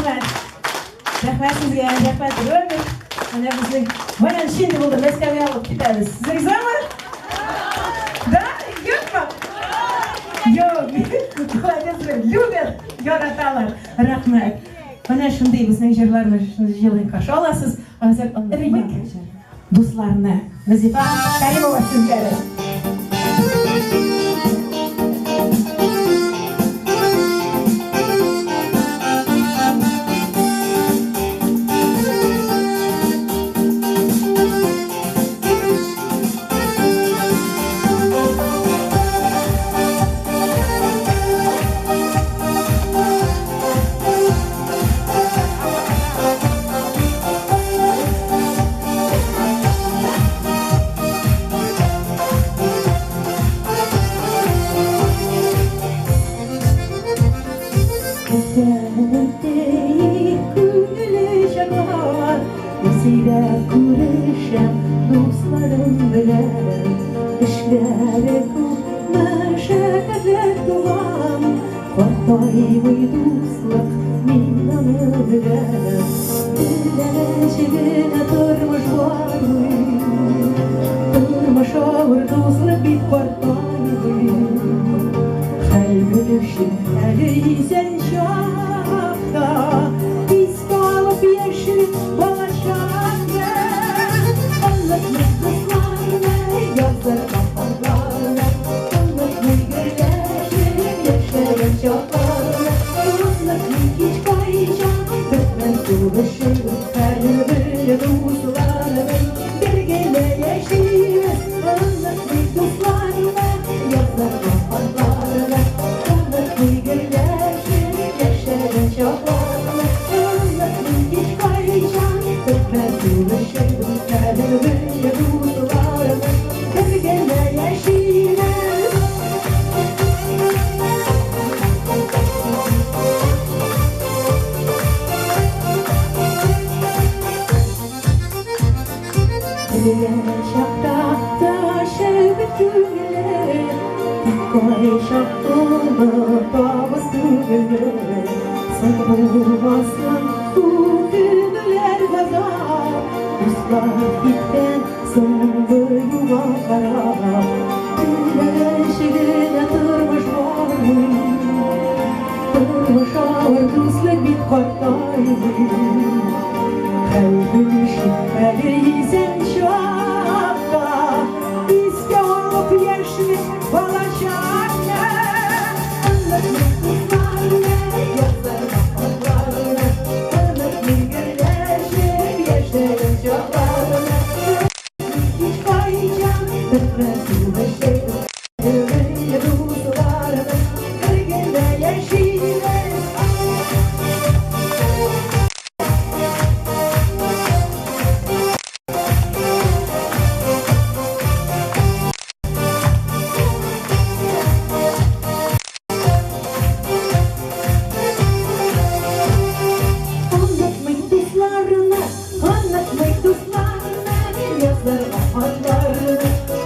Рәхмәт. Рәхмәт сезгә, рәхмәт, Роберт. Менә безнең баянчы инде булды, Мәскәүгә алып китәбез. Сез ризамы? Да? Юкмы? Юк. Молодец, любят, яраталар. Рәхмәт. Менә шундый безнең җырларны шундый җылы каршы аласыз. Хәзер дусларны. Назифа Каримова сүзләре. Күрешәм дусларым белән, эшләре күп, мәшәкатьләр туган, картаймый дуслык, мин аны беләм. Теләгәнчә генә тормыш бармый, тормыш авыр, дуслык бит картаймый. Хәл белешеп әле исән чакта, искә алып яшьлек, балачакны. Онытмый дусларны, язарга хатларны, онытмый гөрләшеп яшәгән чакларны, онытмый һичкайчан, бетмәс сүгешеп, әле бер дусларны, бергә яшибез. Онытмый дусларны, язарга хатларны, онытмый гөрләшеп яшәгән чакларны, онытмый һичкайчан, бетмәс сүгешеп, әле бер дусларны, бергә яшибез. Белгән чакта ташып түгеле, тик кайчак онытабыз түгелме? Соң булмасын үкенүләр, газап, дуслар киткән соңгы юлга карап. Теләгәнчә генә тормыш бармый, тормыш авыр, дуслык бит картаймый. Хәл белешеп әле исән чакта, искә алып яшьлек, балачакны. Онытмый дусларны, язарга хатларны, онытмый гөрләшеп яшәгән чакларны. Һичкайчан бетмәс сүгешеп, бергә дусларны, бергә яшибез. Онытмый дусларны, онытмый дусларны, язарга хатларны,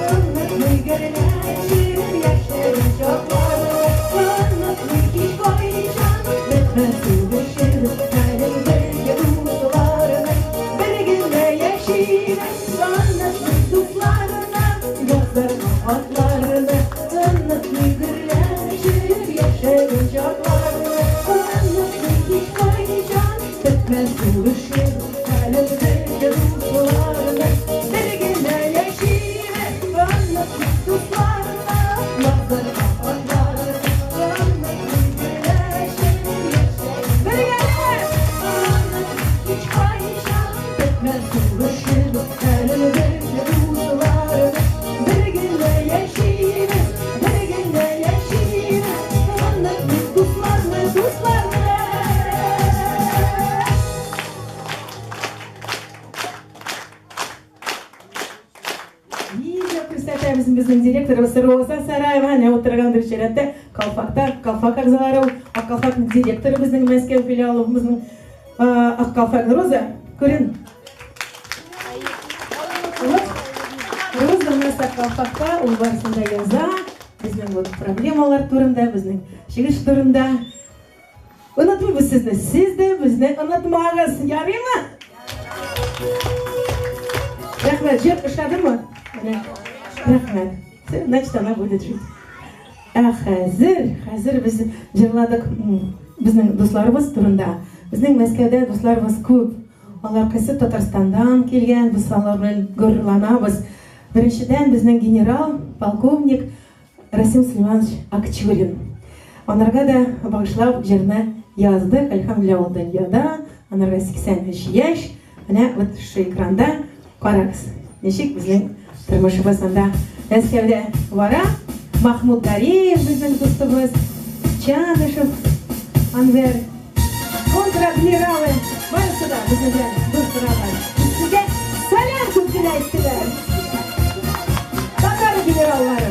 онытмый гөрләшеп яшәгән чакларны, онытмый һичкайчан, бетмәс сүгешеп, әле бергә дусларны, бергә яшибез. Онытмый дусларны, язарга хатларны, онытмый гөрләшеп яшәгән чакларны, онытмый һичкайчан, бетмәс сүгешеп, әле бергә дусларны, бергә яшибез. Онытмый дусларны, язарга хатларны, онытмый гөрләшеп яшәгән бергә. Онытмый һичкайчан, бетмәс сүгешеп, әле бергә дусларны, бергә яшибез, бергә яшибез. Онытмый дусларны, дусларны. Видео күрсәтәбез безнең директорыбыз Роза Сараева әнә утыргандыр чираттә Калфакта, Калфак әгъзалары, Ак Калфакның директоры безнең Мәскәү филиалыбызның Ак Калфак Роза, күрен. Вот Роза у нас Ак Калфакта, ул барысын да яза. Безнең вот проблемалар турында, безнең чыгыш турында. Онытмыйбыз сезне, сез дә безне онытмагыз, ярыймы? Рәхмәт, җыр ошадымы? Менә, рәхмәт. Значит, она будет жить. Ә хәзер, хәзер без җырладык безнең дусларыбыз турында. Безнең Мәскәүдә дусларыбыз күп. Алар кайсы Татарстаннан килгән, без алар белән горурланабыз. Беренчедән, безнең генерал, полковник Расим Сулейманович Акчурин. Анарга да багышлап җырны яздык. Әлхәмдүлилләһ, ул дөньяда. Анарга 83 яшь. Менә вот шушы экранда карагыз. Ничек безнең тормышыбыз анда Мәскәүдә бара. Махмуд Гареев безнең дустыбыз. Чанышев Анвер. Контр-адмиралы барысы да безнең белән дус торалар. Сезгә сәлам күп кенә әйттеләр. Татар генераллары.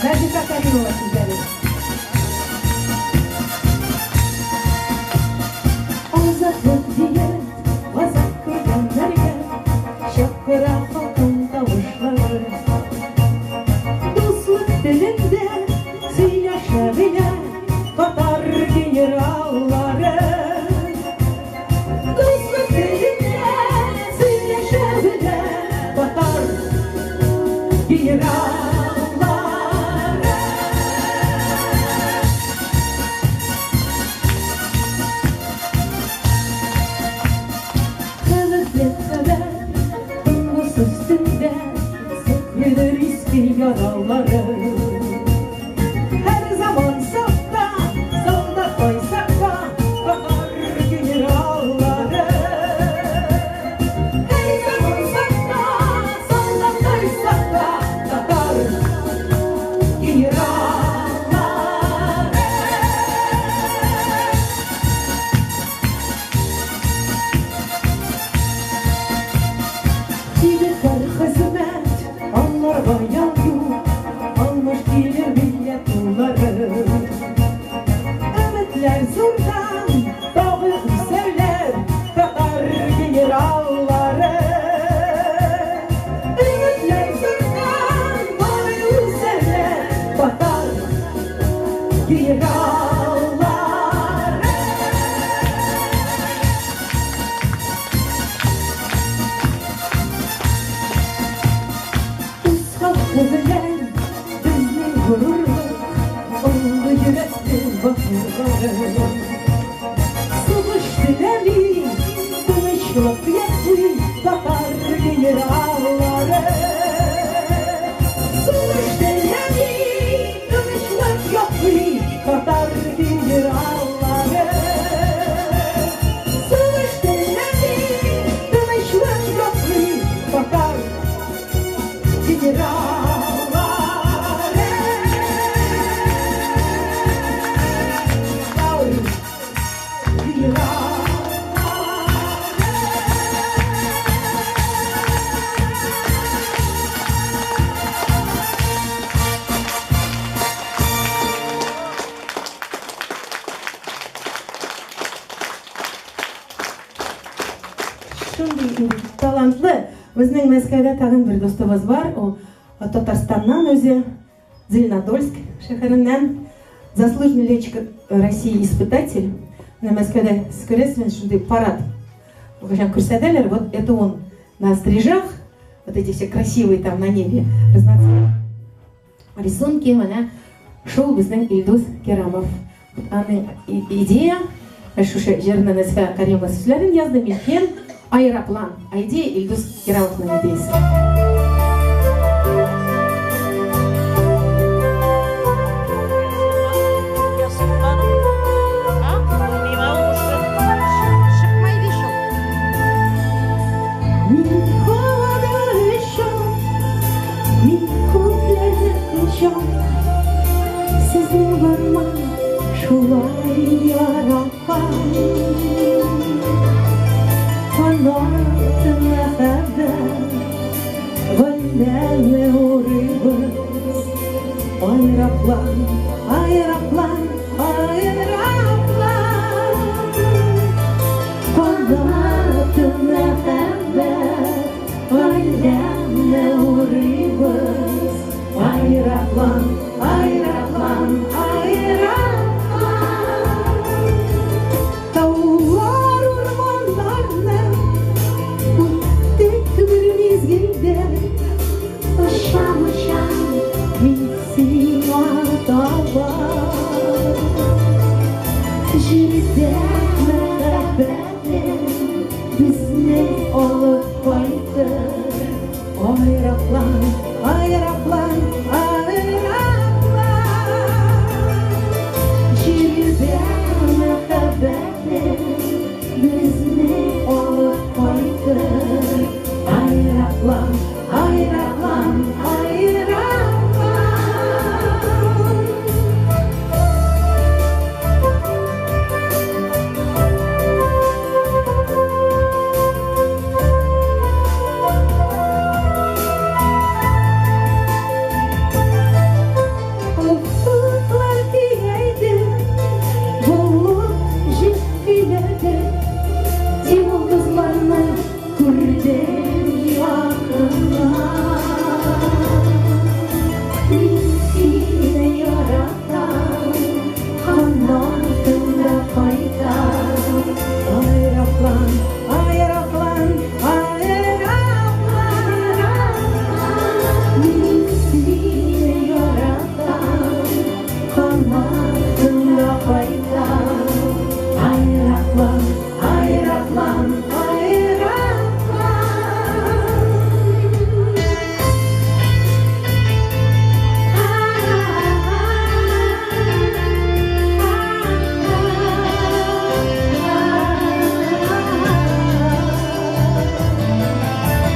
Нәфисә Кәримова сүзләре. Азатлык дигән газап күргәннәргә чакыра халкым тавышлары. Дуслык телендә сөйләшә белә татар генераллары. Дуслык телендә сөйләшә белә татар генераллары. Хәвефле хәбәр, тынгысыз төндә сыкрыйдыр иске яралары. Һәр заман сафта, солдаттай сакта татар генераллары. Һәр заман сафта, солдаттай сакта татар генераллары. Егетләр хезмәт, аларга ял юк, алмыш килер милләт уллары. Өметләр зурдан, тагы үсәрләр татар генераллары. Өметләр зурдан, тагы үсәрләр татар генераллары. Үз халкы белән безнең горурлык, олы йөрәкле батырлары. Сугыш теләми, тынычлык яклый татар генераллары. Сугыш теләми, тынычлык яклый татар генераллары. Сугыш теләми, тынычлык яклый татар генераллары. Шундый талантлы. Безнең Мәскәүдә тагын бер дустыбыз бар. Ул Татарстаннан үзе, Зеленодольск шәһәреннән. Заслуженный летчик России испытатель. Менә Мәскәүдә сез күрәсез, шундый парад. Кайчан күрсәтәләр, вот это он на стрижах, вот эти все красивые там на небе разноцветные рисунки, менә шул безнең Илдус Кирамов. Вот аның идея, шушы җырны Нәзифә Каримова сүзләрен язды, Милкен Аэроплан. А идея Илдус Кирамовның идеясы. Чыкмай ди шул. Мин һавада очам, мин күкләрне кочам, Сезнең бармак шулай яраткан. Канатым мәхәббәт, Җирдә мәхәббәтең безне алып кайтыр. Аэроплан, аэроплан, аэроплан. Җирдә мәхәббәтең безне алып кайтыр. Аэроплан, аэроплан, аэроплан. Офыклар киңәйде, болыт җиткеләде, йолдызларны күрдем якыннан. Мин сине яратам, канатымда кайтам. Аэроплан, аэроплан, аэроплан. Мин сине яратам, канатымда кайтам. Аэроплан, аэроплан, аэроплан.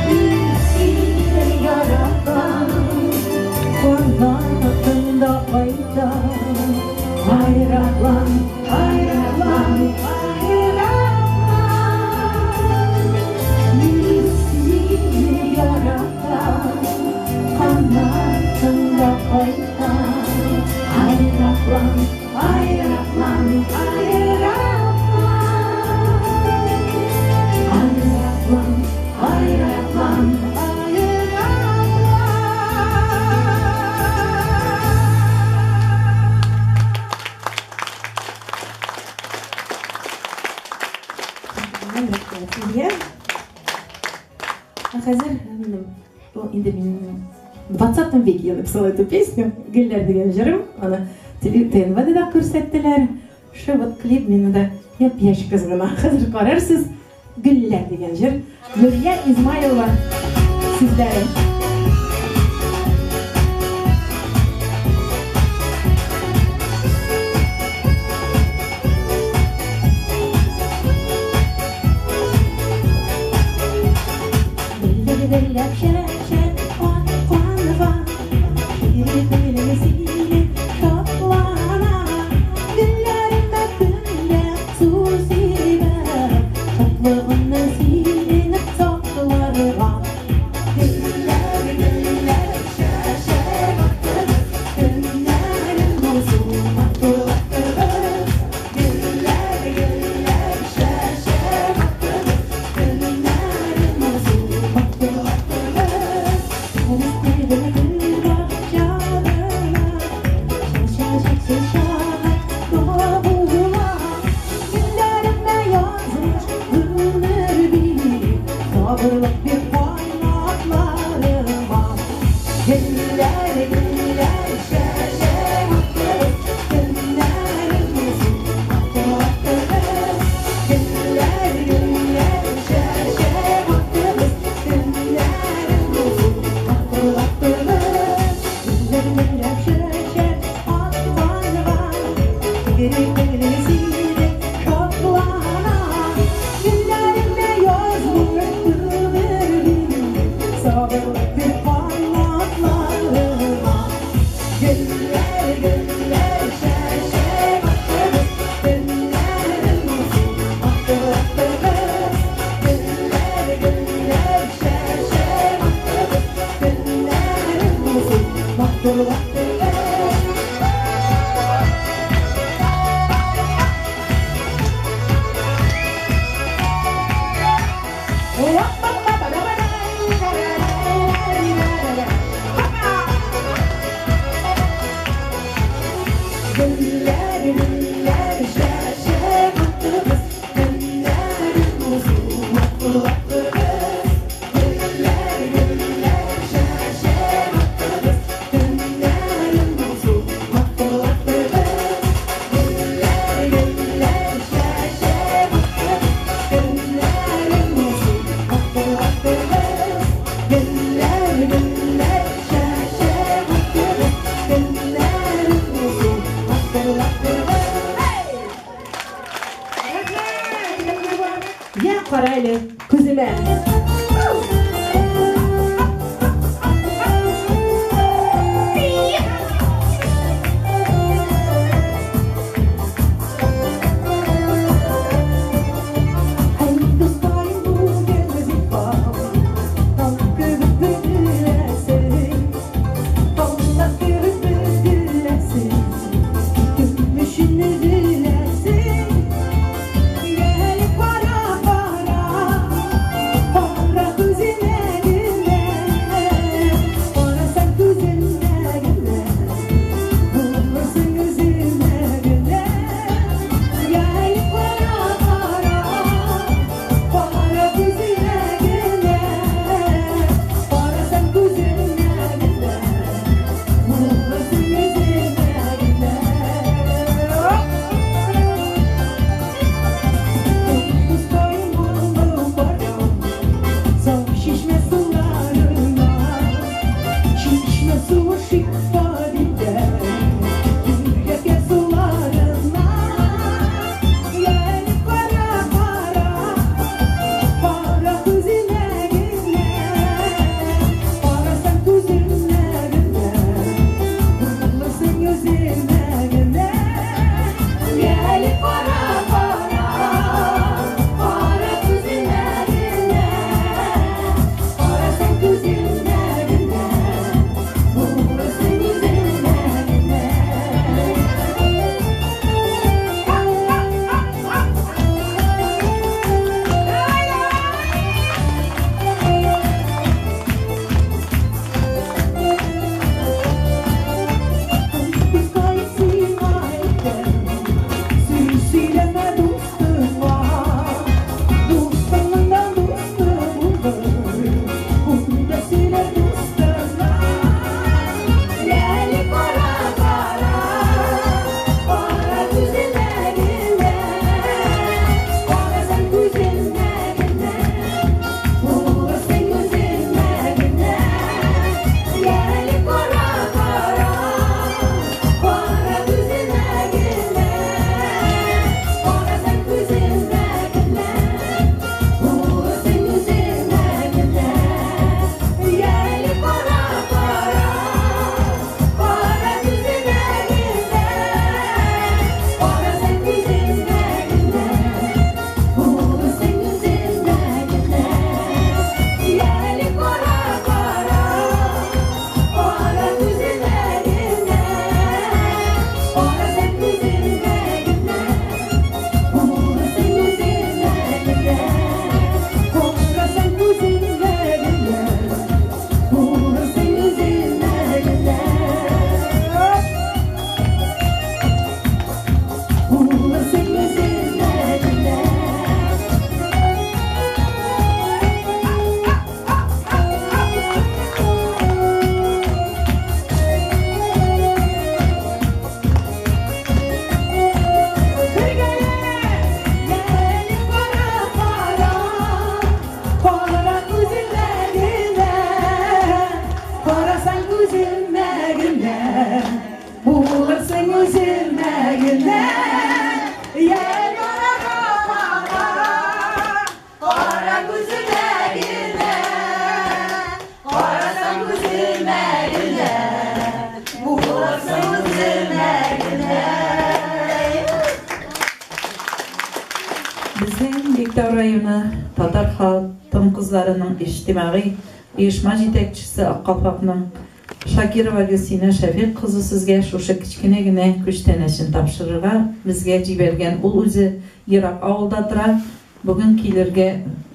Мин сине яратам, Канатымда кайтам. Аэроплан, аэроплан, аэроплан. Мин сине яратам, канатымда кайтам. Аэроплан, аэроплан, аэроплан. Аэроплан, аэроплан, аэроплан. Рәхмәт сезгә. Ә хәзер минем, бу инде мин в 20 веке я написала эту песню, Гөлләр дигән җырым, аны ТНВда да күрсәттеләр. Шу вот клип мин да япь-яшь кыз гына. Хәзер карарсыз, Гөлләр дигән җыр. Нурия Измайлова сүзләре. Гөлләр чәчәк атканга, Күңелем сине шатлана. Гөлләремә көнгә су сибә, Шатлыгымны синең сакларга. Гөлләр, гөлләр чәчәк аттыгыз, Көннәрем булсын матурлаттыгыз. Гөлләр, гөлләр чәчәк аттыгыз, Көннәрем булсын матурлаттыгыз. Үстердем гөл бакчаларына, Чәчәк чәчәк табыла. Гөлләремә язмыш гомер бир, Сабырлык бир канатларыма. Гөлләр, гөлләр чәчәк аттыгыз, Көннәрем булсын матурлаттыгыз. Гөлләр, гөлләр чәчәк аттыгыз, Көннәрем булсын матурлаттыгыз. Гөлләр, гөлләр чәчәк атканга, Күңелем сине шатлана. Гөлләремә язмыш гомер Я кара әле күземә. Безнең Биектау районы татар хатын-кызларының иҗтимагый оешма җитәкчесе Ак калфакның Шакирова Гөлсинә Шәфикъ кызы сезгә шушы кечкенә генә күчтәнәчен тапшырырга безгә җибәргән. Ул үзе ерак авылда тора, бүген килергә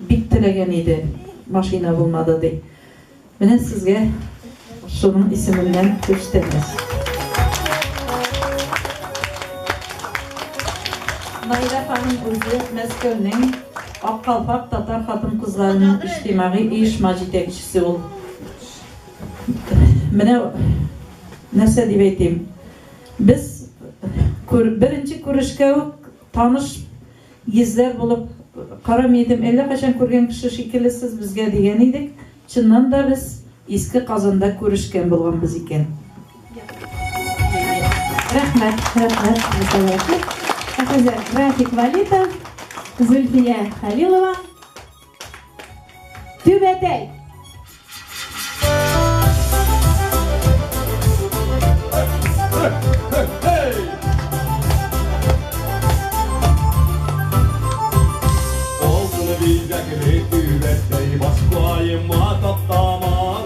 бик теләгән иде, машина булмады ди. Менә сезгә шуның исеменнән күчтәнәч. Наилә ханым үзе Мәскәүнең Ак калфак татар хатын-кызларының иҗтимагый оешма җитәкчесе ул. Менә нәрсә дип әйтим. Без беренче күрешкә үк таныш йөзләр булып карамый идем. Әллә кайчан күргән кеше шикелле сез безгә дигән идек. Чыннан да без Иске Казанда күрешкән булганбыз икән. Рәхмәт, рәхмәт, Михаил. Ә хәзер Рафик Валитов. Зульфия Халилова. Түбәтәй. Altını bizəkli tübətəy, başlayıma taptaman.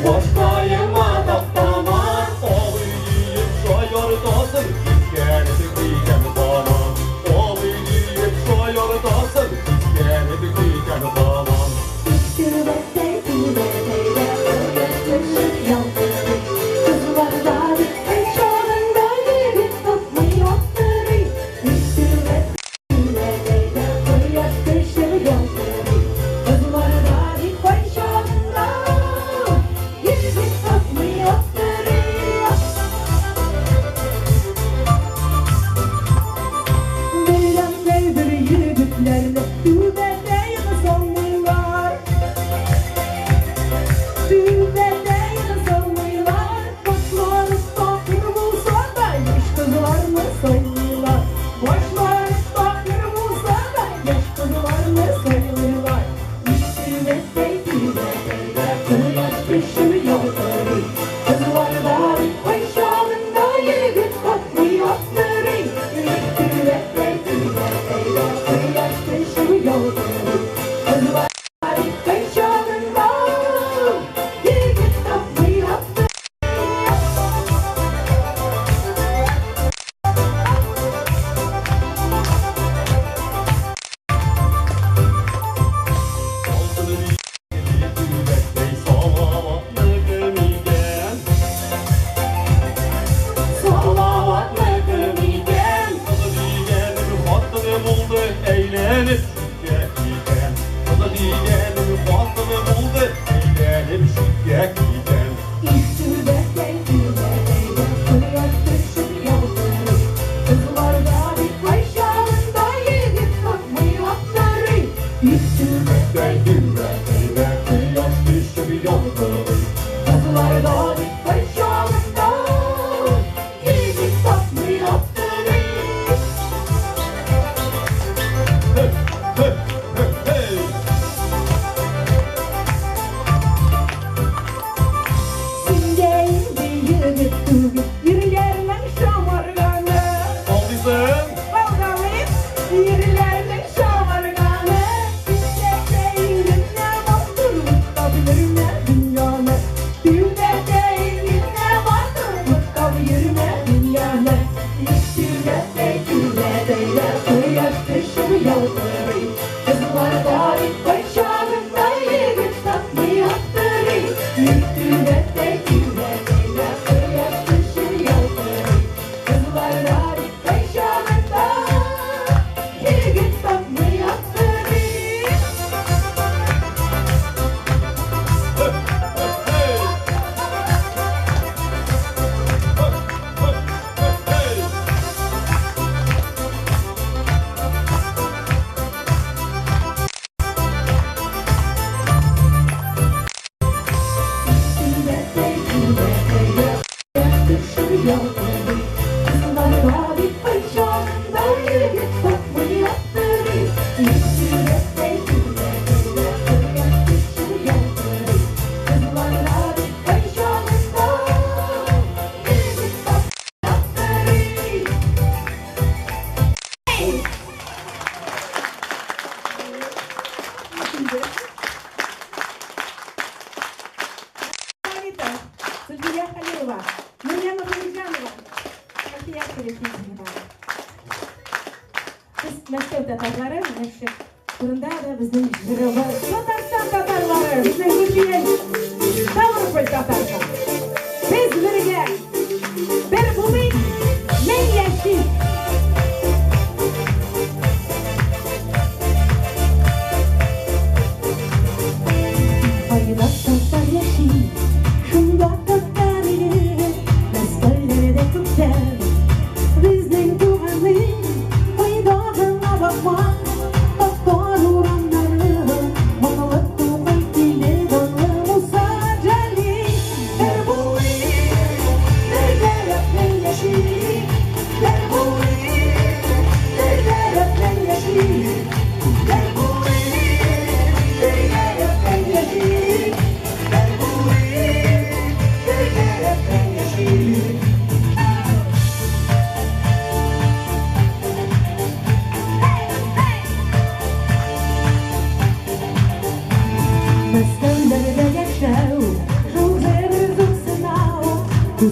Başlayıma taptaman. Alı yiyip şayardasın, kitkəni dikən zaman. Alı yiyip şayardasın, kitkəni dikən zaman. Tübətəy, tübətəydə qoyaq düşüb yaltırı. Kızlar da bitmiş çağında yigit tapmıyor attırı. Tübətəy, tübətəydə qoyaq düşüb yaltırı. Kızlar da bitmiş çağında yigit tapmıyor attırı. Beyler bir yigitlerle tübətəyni sallıyorlar. Tübətəyni sallıyorlar. Başları takır bulsa da yaş kızlarını sallıyorlar. Başları takır bulsa da yaş kızlarını sallıyorlar. Tübətəy, tübətəydə qoyaq düşüb yaltırı. Kızlar da bitmiş çağında yigit tapmıyor attırı. Tübətəy, tübətəydə qoyaq düşüb yaltırı. Kızlar bitmiş çağında yigit tapmıyor attırı. Altını bizəkli tübətəy, salavatlı qımigən. Salavatlı qımigən. Qızı digənim xatını buldu, əylənib şükkə gidən. Qızı digənim xatını buldu, əylənib şükkə gidən. Tübətəy, tübətəydə qoyaq düşüb yaltırı. Kızlar da bitmiş çağında yigit tapmıyor attırı. Tübətəy, tübətəydə quyaş düşüb yaltırı. Kızlar da bitmiş çağında yigit tapmıyor attırı. Hey, hey, hey, hey! Singeydi yigit tügül, yerlerinin şamarganı. Aldısın! Balgalayıp yerlerinin şamarganı. Tübətəyinə batırıp da bilirmə dünyanı. Tübətəyinə batırıp da bilirmə dünyanı. Tübətəy, tübətəydə qoyaq düşüb yaltırı. Kızlar da bitmiş çağında yigit tapmıyor attırı. Tübətəy, tübətəydə qoyaq düşüb yaltırı. Kızlar da bitmiş çağında yigit tapmıyor attırı. Hey, hey! Hey, hey, hey, hey! Tübətəy, tübətəydə qoyaq düşüb yaltırı. Kızlar da bitmiş çağında yigit tapmıyor attırı. Tübətəy, tübətəydə qoyaq düşüb yaltırı. Kızlar da bitmiş çağında yigit tapmıyor attırı. Зульфия Халилова, Нурьяна Бабирҗанова, София Шәрәфетдинова. Без Мәскәү татарлары, менә шушы турында да безнең җырыбыз. Татарстан татарлары, безнең Зульфия Ставрополь татарка. Без бергә, бер булыйк, мең яшик. Кайда татар яши, шунда татар иле, Мәскәүләрдә күптән безнең туганы, кайда гына бакма, татар урамнары, моңлы Тукай теле, данлы Муса Җәлил. Бер булыйк, бергәләп мең яшик, бер булыйк.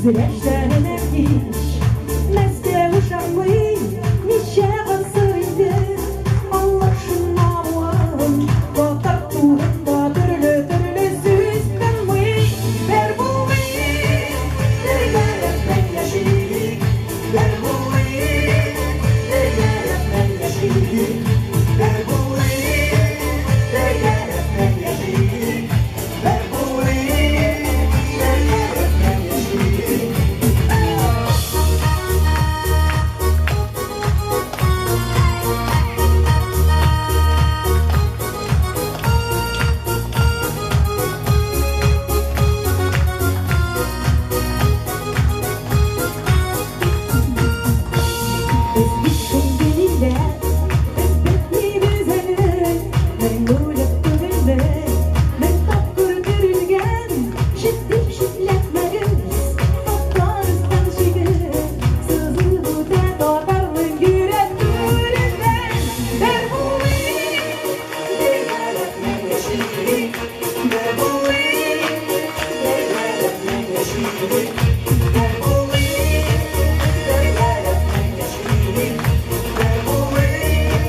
Күз яшьләренә һич Мәскәү ышанмый, ничә гасыр инде аңлашылмавын. Татар турында төрле-төрле сүз тынмый. Бер булыйк, бергәләп мәңгәшик. Бер булыйк, бергәләп мәңгәшик. Бер булыйк, бергәләп мәңгәшик. Бер булыйк, бергәләп мәңгәшик. Без бит шундый милләт, без бетмибез әле, мәңге үлеп түгелбез. Мең тапкыр терелгән, чит дип читләтмәгез. Татарстан чиге сызып үтә татарның йөрәк түреннән. Бер булыйк, бергәләп мәңгәшик. Бер булыйк, бергәләп мәңгәшик. Бер булыйк, бергәләп мәңгәшик. Бер булыйк,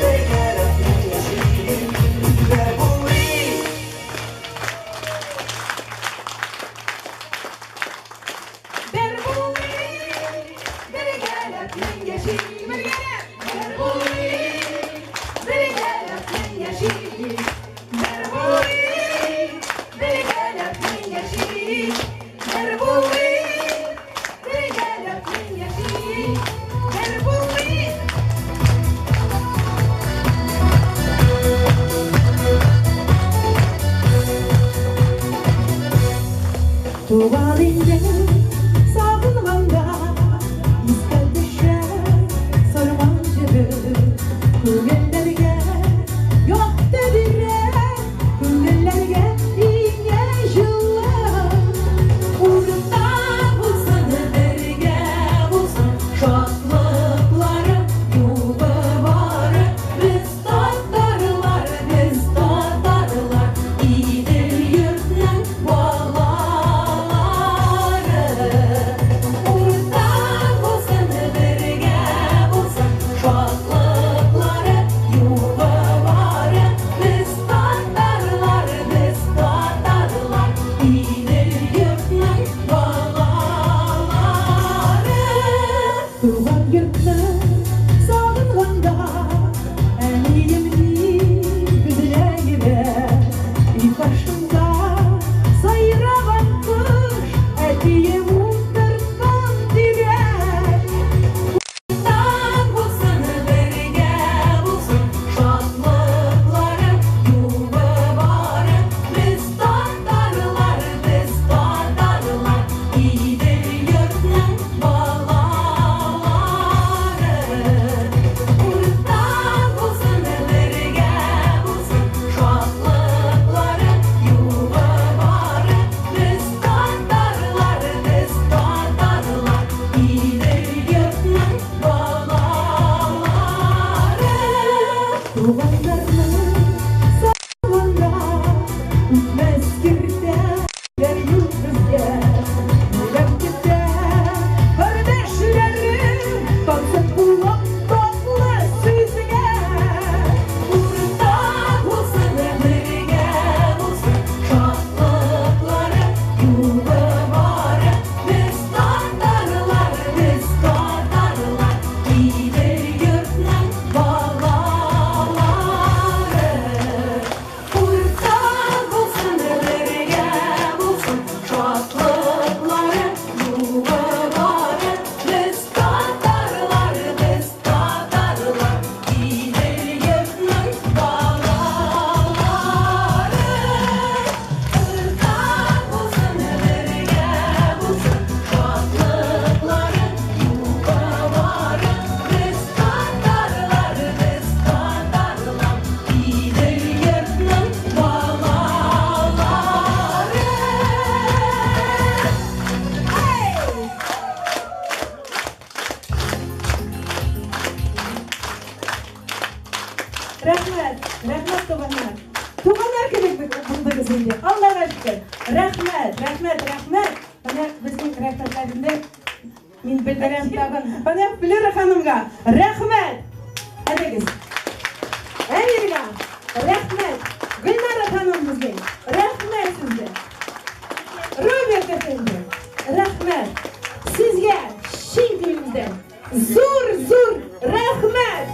бергәләп мәңгәшик. Бер булыйк. Бер булыйк, бергәләп мәңгәшик, бергәләп. Бер булыйк, бергәләп мәңгәшик. Бер булыйк, бергәләп мәңгәшик. Бер булыйк, бергәләп мәңгәшик. Бер булыйк. Туган илне сагынганда искә төшә Сарман җире. Күңелләргә якты бирә, күңелләргә иңә җылы. Урта булсын, бергә булсын, шатлыклары, югы бары. Без татарлар, без татарлар, Идел йортның балалары. Урта булсын, бергә булсын, шатлыклары, югы бары. Без татарлар, без татарлар, Идел йортның балалары. Туган йортны сагынганда әниемнең күзләре, өй каршында сайраган кош, әтием утырткан тирәк. Уртак булсын, бергә булсын, шатлыклары, югы бары. Без татарлар, без татарлар, Идел йортның балалары. Уртак булсын, бергә булсын, шатлыклары, югы бары. Без татарлар, без татарлар, Идел йортның балалары. Туганнарны сагынганда үтмәс киртәләр юк безгә. Йөрәк көтә кардәшләрем, тансык булып татлы сүзгә. Уртак булсын, бергә булсын, шатлыклары, югы бары. Без татарлар, без татарлар, Идел йортның балалары. Уртак булсын, бергә булсын, шатлыклары, югы бары. Без татарлар, без татарлар, Идел йортның балалары. Уртак булсын, бергә булсын, шатлыклары, югы бары. Без татарлар, без татарлар, Идел йортның балалары. Рәхмәт, рәхмәт, туганнар. Туганнар кебек булдыгыз инде. Аллага шөкер. Рәхмәт, рәхмәт, рәхмәт. Менә безнең рәхмәтләремне мин белдерәм тагын. Менә Флера ханымга рәхмәт. Әйдәгез. Әмиргә рәхмәт. Гөлнара ханым безнең рәхмәт сезгә. Роберт әфәнде, рәхмәт. Сезгә чын күңелебездән зур-зур рәхмәт.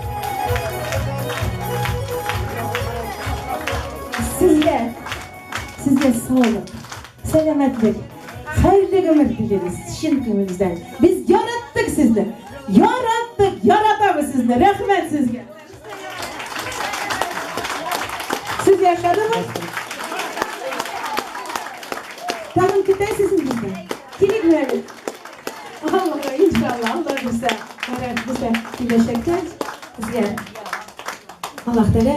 Сезгә, сезгә саулык, сәламәтлек, хәерле гомер телибез чын күңелебездән. Без яраттык сезне. Яраттык, яратабыз сезне. Рәхмәт сезгә. Сезгә ошадымы? Тагын көтәсезме безне? Кирәкме әле? Аллаһ, иншалла, Алла бирсә, ярар, безгә киләчәктә безгә Аллаһ Тәгалә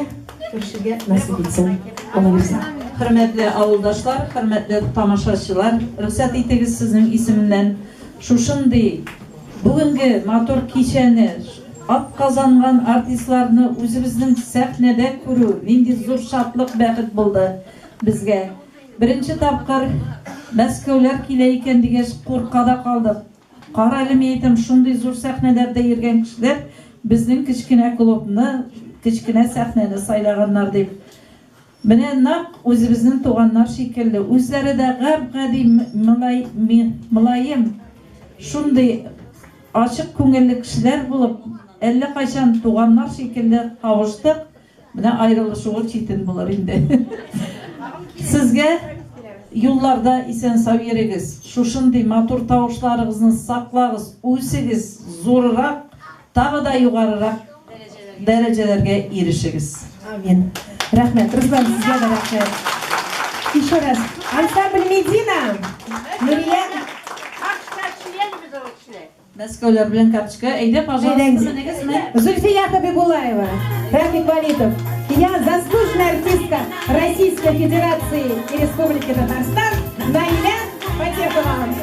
күрешергә насыйп итсен. Алла бирсә. Хөрмәтле авылдашлар, хөрмәтле тамашачылар, рөхсәт итегез сезнең исемнән шушындый бүгенге матур кичәне, атказанган артистларны үзебезнең сәхнәдә күрү нинди зур шатлык, бәхет булды безгә. Беренче тапкыр Мәскәүләр килә икән дигәч, курка да калдык. Кара әле, мин әйтәм, шундый зур сәхнәләрдә йөргән кешеләр безнең кечкенә клубны, кечкенә сәхнәне сайлаганнар дип. Менә нәкъ үзебезнең туганнар шикелле, үзләре дә гап-гади мөлаем, шундый ачык күңелле кешеләр булып, әллә кайчан туганнар шикелле кавыштык. Менә аерылышуы читен булыр инде. Сезгә юлларда исән-сау йөрегез. Шушындый матур тавышларыгызны саклагыз, үсегез, зуррак, тагы да югарырак дәрәҗәләргә ирешегез. Амин. Рәхмәт. Руслан, сезгә дә рәхмәт. Еще раз. Ансамбль Медина. Нурия. Мәскәүләр белән карточка. Әйдә, пожалуйста, менегезме? Зульфия Хабибулаева, Рафик Валитов. Я заслуженная артистка Российской Федерации и Республики Татарстан Наиля Фатехова.